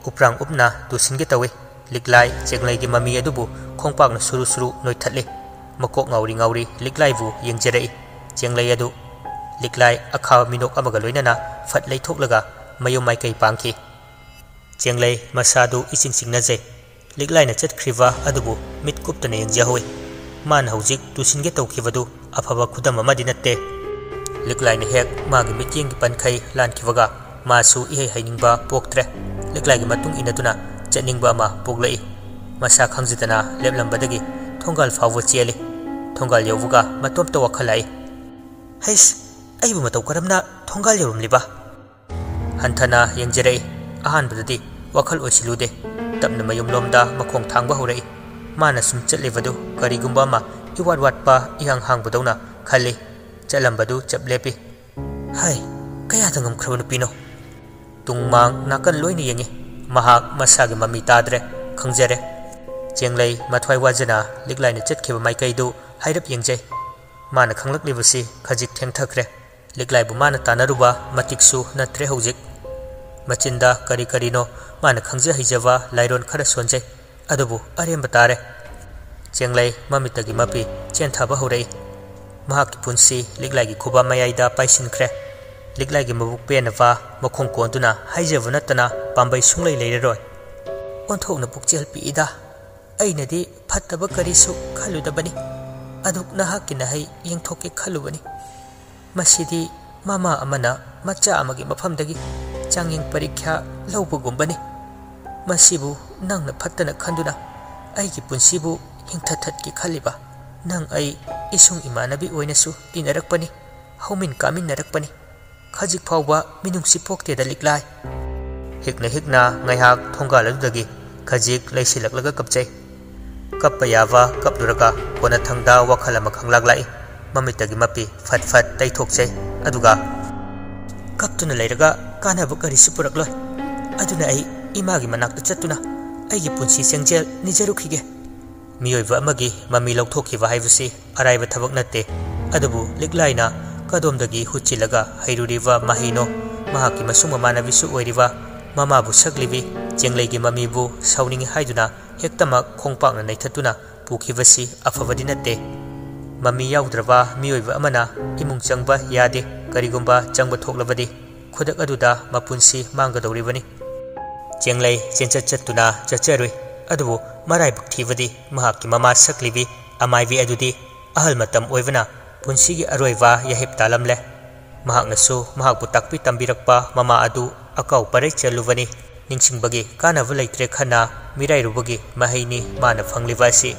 ꯎꯄ꯭ꯔꯥꯡ ꯎꯞꯅ ꯇꯨꯁꯤꯟꯒꯦ ꯇꯧꯏ꯫ ꯂꯤꯛꯂꯥꯏ ꯆꯦꯡꯂꯩꯒꯤ ꯃꯃꯤ ꯑꯗꯨꯕꯨ ꯈꯣꯡꯄꯥꯛꯅ ꯁꯨꯔꯨ ꯁꯨꯔꯨ ꯅꯣꯏꯊꯠꯂꯤ꯫ ꯃꯀꯣꯛ ꯉꯥꯎꯔꯤ ꯉꯥꯎꯔꯤ ꯂꯤꯛꯂꯥꯏꯕꯨ ꯌꯦꯡꯖꯔꯛꯏ꯫ ꯆꯦꯡꯂꯩ ꯑꯗꯨ ꯂꯤꯛꯂꯥꯏ ꯑꯈꯥꯕ ꯃꯤꯅꯣꯛ ꯑꯃꯒ ꯂꯣꯏꯅꯅ ꯐꯠ ꯂꯩꯊꯣꯛꯂꯒ ꯃꯌꯨꯝ ꯃꯥꯏꯀꯩ ꯄꯥꯡꯈꯤ꯫ ꯆꯦꯡꯂꯩ ꯃꯁꯥꯗꯨ ꯏꯆꯤꯡ ꯆꯤꯡꯅꯖꯩ꯫ ꯂꯤꯛꯂꯥꯏꯅ ꯆꯠꯈ꯭ꯔꯤꯕ ꯑꯗꯨꯕꯨ ꯃꯤꯠ ꯀꯨꯞꯇꯅ ꯌꯦꯡꯖꯍꯧꯏ꯫ ꯃꯥꯅ ꯍꯧꯖꯤꯛ ꯇꯨꯁꯤꯟꯒꯦ ꯇꯧꯈꯤꯕꯗꯨ ꯑꯐꯕ ꯈꯨꯗꯝ ꯑꯃꯗꯤ ꯅꯠꯇꯦ꯫ ꯂꯤꯛꯂꯥꯏꯅ ꯍꯦꯛ ꯃꯥꯒꯤ ꯃꯤꯠꯌꯦꯡꯒꯤ ꯄꯟꯈꯩ ꯂꯥꯟꯈꯤꯕꯒ ꯃꯥꯁꯨ ꯏꯍꯩ ꯍꯩꯅꯤꯡꯕ ꯄꯣꯛꯇ꯭ꯔꯦ꯫ ꯂꯤꯛꯂꯥꯏꯒꯤ ꯃꯇꯨꯡ ꯏꯟꯅꯗꯨꯅ ꯆꯠꯅꯤꯡꯕ ꯑꯃ ꯄꯣꯛꯂꯛꯏ꯫ ꯃꯁꯥ ꯈꯪꯖꯗꯅ ꯂꯦꯞꯂꯝꯕꯗꯒꯤ ꯊꯣꯡꯒꯥꯜ ꯐꯥꯎꯕ ꯆꯦꯜꯂꯤ꯫ ꯊꯣꯡꯒꯥꯜ ꯌꯧꯕꯒ ꯃꯇꯣꯝꯇ ꯋꯥꯈꯜ ꯂꯥꯛꯏ꯫ "ꯍꯩꯁ, ꯑꯩꯕꯨ ꯃꯇꯧ ꯀꯔꯝꯅ ꯊꯣꯡꯒꯥꯜ ꯌꯧꯔꯝꯂꯤꯕ?" ꯍꯟꯊꯅ ꯌꯦꯡꯖꯔꯛꯏ꯫ ꯑꯍꯥꯟꯕꯗꯗꯤ ꯋꯥꯈꯜ ꯑꯣꯏꯁꯤꯜꯂꯨꯗꯦ꯫ ꯇꯞꯅ ꯃꯌꯨꯝꯂꯣꯝꯗ ꯃꯈꯣꯡ ꯊꯥꯡꯕ ꯍꯧꯔꯛꯏ꯫ ꯃꯥꯅ ꯁꯨꯝ ꯆꯠꯂꯤꯕꯗꯨ ꯀꯔꯤꯒꯨꯝꯕ ꯑꯃ ꯏꯋꯥꯠ ꯋꯥꯠꯄ ꯏꯍꯥꯡ ꯍꯥꯡꯕꯗꯧꯅ ꯈꯜꯂꯤ꯫ ꯆꯠꯂꯝꯕꯗꯨ ꯆꯞ ꯂꯦꯞꯄꯤ꯫ "ꯍꯥꯏ, ꯀꯌꯥꯗ ꯉꯝꯈ꯭ꯔꯕ ꯅꯨꯄꯤꯅꯣ?" ꯇꯨꯡꯃꯥꯡ ꯅꯥꯀꯟ ꯂꯣꯏꯅ ꯌꯦꯡꯉꯤ꯫ ꯃꯍꯥꯛ ꯃꯁꯥꯒꯤ ꯃꯃꯤ ꯇꯥꯗ꯭ꯔꯦ, ꯈꯪꯖꯔꯦ꯫ ꯆꯦꯡꯂꯩ ꯃꯊ꯭ꯋꯥꯏ ꯋꯥꯖꯅ ꯂꯤꯛꯂꯥꯏꯅ ꯆꯠꯈꯤꯕ ꯃꯥꯏꯀꯩꯗꯨ ꯍꯥꯏꯔꯞ ꯌꯦꯡꯖꯩ꯫ ꯃꯥꯅ ꯈꯪꯂꯛꯂꯤꯕꯁꯤ ꯈꯖꯤꯛ ꯊꯦꯡꯊꯈ꯭ꯔꯦ꯫ ꯂꯤꯛꯂꯥꯏꯕꯨ ꯃꯥꯅ ꯇꯥꯟꯅꯔꯨꯕ ꯃꯇꯤꯛꯁꯨ ꯅꯠꯇ꯭ꯔꯦ ꯍꯧꯖꯤꯛ꯫ ꯃꯆꯤꯟꯗ ꯀꯔꯤ ꯀꯔꯤꯅꯣ ꯃꯥꯅ ꯈꯪꯖ ꯍꯩꯖꯕ ꯂꯥꯏꯔꯣꯟ ꯈꯔ ꯁꯣꯟꯖꯩ꯫ ꯑꯗꯨꯕꯨ ꯑꯔꯦꯝꯕ ꯇꯥꯔꯦ꯫ ꯆꯦꯡꯂꯩ ꯃꯃꯤꯠꯇꯒꯤ ꯃꯄꯤ ꯆꯦꯟꯊꯕ ꯍꯧꯔꯛꯏ꯫ ꯃꯍꯥꯛꯀꯤ ꯄꯨꯟꯁꯤ ꯂꯤꯛꯂꯥꯏꯒꯤ ꯈꯨꯕꯥꯛ ꯃꯌꯥꯏꯗ ꯄꯥꯏꯁꯤꯟꯈ꯭ꯔꯦ꯫ ꯂꯤꯛꯂꯥꯏꯒꯤ ꯃꯕꯨꯛ ꯄꯦꯟꯅꯕ ꯃꯈꯣꯡ ꯀꯣꯟꯗꯨꯅ ꯍꯥꯏꯖꯕ ꯅꯠꯇꯅ ꯄꯥꯝꯕꯩ ꯁꯨꯡꯂꯩ ꯂꯩꯔꯔꯣꯏ꯫ "ꯑꯣꯟꯊꯣꯛꯅ ꯄꯨꯛꯆꯦꯜ ꯄꯤꯛꯏꯗ꯫ ꯑꯩꯅꯗꯤ ꯐꯠꯇꯕ ꯀꯔꯤꯁꯨ ꯈꯜꯂꯨꯗꯕꯅꯤ꯫ ꯑꯗꯨꯛ ꯅꯍꯥꯛꯀꯤ ꯅꯍꯩ ꯌꯦꯡꯊꯣꯛꯀꯦ ꯈꯜꯂꯨꯕꯅꯤ꯫ ꯃꯁꯤꯗꯤ ꯃꯃꯥ ꯑꯃꯅ ꯃꯆꯥ ꯑꯃꯒꯤ ꯃꯐꯝꯗꯒꯤ ꯆꯥꯡꯌꯦꯡ ꯄꯔꯤꯈ꯭ꯌꯥ ꯂꯧꯕꯒꯨꯝꯕꯅꯤ꯫ ꯃꯁꯤꯕꯨ ꯅꯪꯅ ꯐꯠꯇꯅ ꯈꯟꯗꯨꯅ ꯑꯩꯒꯤ ꯄꯨꯟꯁꯤꯕꯨ ꯍꯤꯡꯊꯠꯊꯠꯀꯦ ꯈꯜꯂꯤꯕ? ꯅꯪ ꯑꯩ ꯏꯁꯨꯡ ꯏꯃꯥꯟꯅꯕꯤ ꯑꯣꯏꯅꯁꯨ ꯇꯤꯟꯅꯔꯛꯄꯅꯤ, ꯍꯧꯃꯤꯟ ꯀꯥꯃꯤꯟꯅꯔꯛꯄꯅꯤ꯫ ꯈꯖꯤꯛ ꯐꯥꯎꯕ ꯃꯤꯅꯨꯡꯁꯤ ꯄꯣꯛꯇꯦꯗ ꯂꯤꯛꯂꯥꯏ꯫" ꯍꯤꯛꯅ ꯍꯤꯛꯅ ꯉꯥꯏꯍꯥꯛ ꯊꯣꯡꯒꯥꯜ ꯑꯗꯨꯗꯒꯤ ꯈꯖꯤꯛ ꯂꯩꯁꯤꯜꯂꯛꯂꯒ ꯀꯞꯆꯩ꯫ ꯀꯞꯄ ꯌꯥꯕ ꯀꯞꯂꯨꯔꯒ ꯀꯣꯟꯅꯊꯪꯗ ꯋꯥꯈꯜ ꯑꯃ ꯈꯪꯂꯥꯛ ꯂꯥꯛꯏ꯫ ꯃꯃꯤꯠꯇꯒꯤ ꯃꯄꯤ ꯐꯠ ꯐꯠ ꯇꯩꯊꯣꯛꯆꯩ꯫ ꯑꯗꯨꯒ, "ꯀꯞꯇꯨꯅ ꯂꯩꯔꯒ ꯀꯥꯟꯅꯕ ꯀꯔꯤꯁꯨ ꯄꯨꯔꯛꯂꯣꯏ꯫ ꯑꯗꯨꯅ ꯑꯩ ꯏꯃꯥꯒꯤ ꯃꯅꯥꯛꯇ ꯆꯠꯇꯨꯅ ꯑꯩꯒꯤ ꯄꯨꯟꯁꯤ ꯆꯦꯡꯖꯦꯜ ꯅꯤꯖꯔꯨꯈꯤꯒꯦ꯫" ꯃꯤꯑꯣꯏꯕ ꯑꯃꯒꯤ ꯃꯃꯤ ꯂꯧꯊꯣꯛꯈꯤꯕ ꯍꯥꯏꯕꯁꯤ ꯑꯔꯥꯏꯕ ꯊꯕꯛ ꯅꯠꯇꯦ꯫ ꯑꯗꯨꯕꯨ ꯂꯤꯛꯂꯥꯏꯅ ꯀꯗꯣꯝꯗꯒꯤ ꯍꯨꯠꯆꯤꯜꯂꯒ ꯍꯩꯔꯨꯔꯤꯕ ꯃꯍꯩꯅꯣ? ꯃꯍꯥꯛꯀꯤ ꯃꯁꯨꯡ ꯃꯃꯥꯟꯅꯕꯤꯁꯨ ꯑꯣꯏꯔꯤꯕ ꯃꯃꯥꯕꯨ ꯁꯛꯂꯤꯕꯤ ꯆꯦꯡꯂꯩꯒꯤ ꯃꯃꯤꯕꯨ ꯁꯥꯎꯅꯤꯡꯏ ꯍꯥꯏꯗꯨꯅ ꯍꯦꯛꯇꯃꯛ ꯈꯣꯡꯄꯥꯛꯅ ꯅꯩꯊꯠꯇꯨꯅ ꯄꯨꯈꯤꯕꯁꯤ ꯑꯐꯕꯗꯤ ꯅꯠꯇꯦ꯫ ꯃꯃꯤ ꯌꯥꯎꯗ꯭ꯔꯕ ꯃꯤꯑꯣꯏꯕ ꯑꯃꯅ ꯏꯃꯨꯡ ꯆꯪꯕ ꯌꯥꯗꯦ꯫ ꯀꯔꯤꯒꯨꯝꯕ ꯆꯪꯕ ꯊꯣꯛꯂꯕꯗꯤ ꯈꯨꯗꯛ ꯑꯗꯨꯗ ꯃꯄꯨꯟꯁꯤ ꯃꯥꯡꯒꯗꯧꯔꯤꯕꯅꯤ꯫ ꯆꯦꯡꯂꯩ ꯆꯦꯟꯆꯠ ꯆꯠꯇꯨꯅ ꯆꯠꯆꯔꯨꯏ, ꯑꯗꯨꯕꯨ ꯃꯔꯥꯏꯕꯛ ꯊꯤꯕꯗꯤ ꯃꯍꯥꯛꯀꯤ ꯃꯃꯥ ꯁꯛꯂꯤꯕꯤ ꯑꯃꯥꯏꯕꯤ ꯑꯗꯨꯗꯤ ꯑꯍꯜ ꯃꯇꯝ ꯑꯣꯏꯕꯅ ꯄꯨꯟꯁꯤꯒꯤ ꯑꯔꯣꯏꯕ ꯌꯥꯍꯤꯞ ꯇꯥꯂꯝꯂꯦ꯫ ꯃꯍꯥꯛꯅꯁꯨ ꯃꯍꯥꯛꯄꯨ ꯇꯥꯛꯄꯤ ꯇꯝꯕꯤꯔꯛꯄ ꯃꯃꯥ ꯑꯗꯨ ꯑꯀꯥꯎ ꯄꯔꯩ ꯆꯦꯜꯂꯨꯕꯅꯤ꯫ ꯅꯤꯡꯁꯤꯡꯕꯒꯤ ꯀꯥꯟꯅꯕ ꯂꯩꯇ꯭ꯔꯦ ꯈꯟꯅ ꯃꯤꯔꯥꯏꯔꯨꯕꯒꯤ ꯃꯍꯩꯅꯤ ꯃꯥꯅ ꯐꯪꯂꯤꯕ ꯑꯁꯤ꯫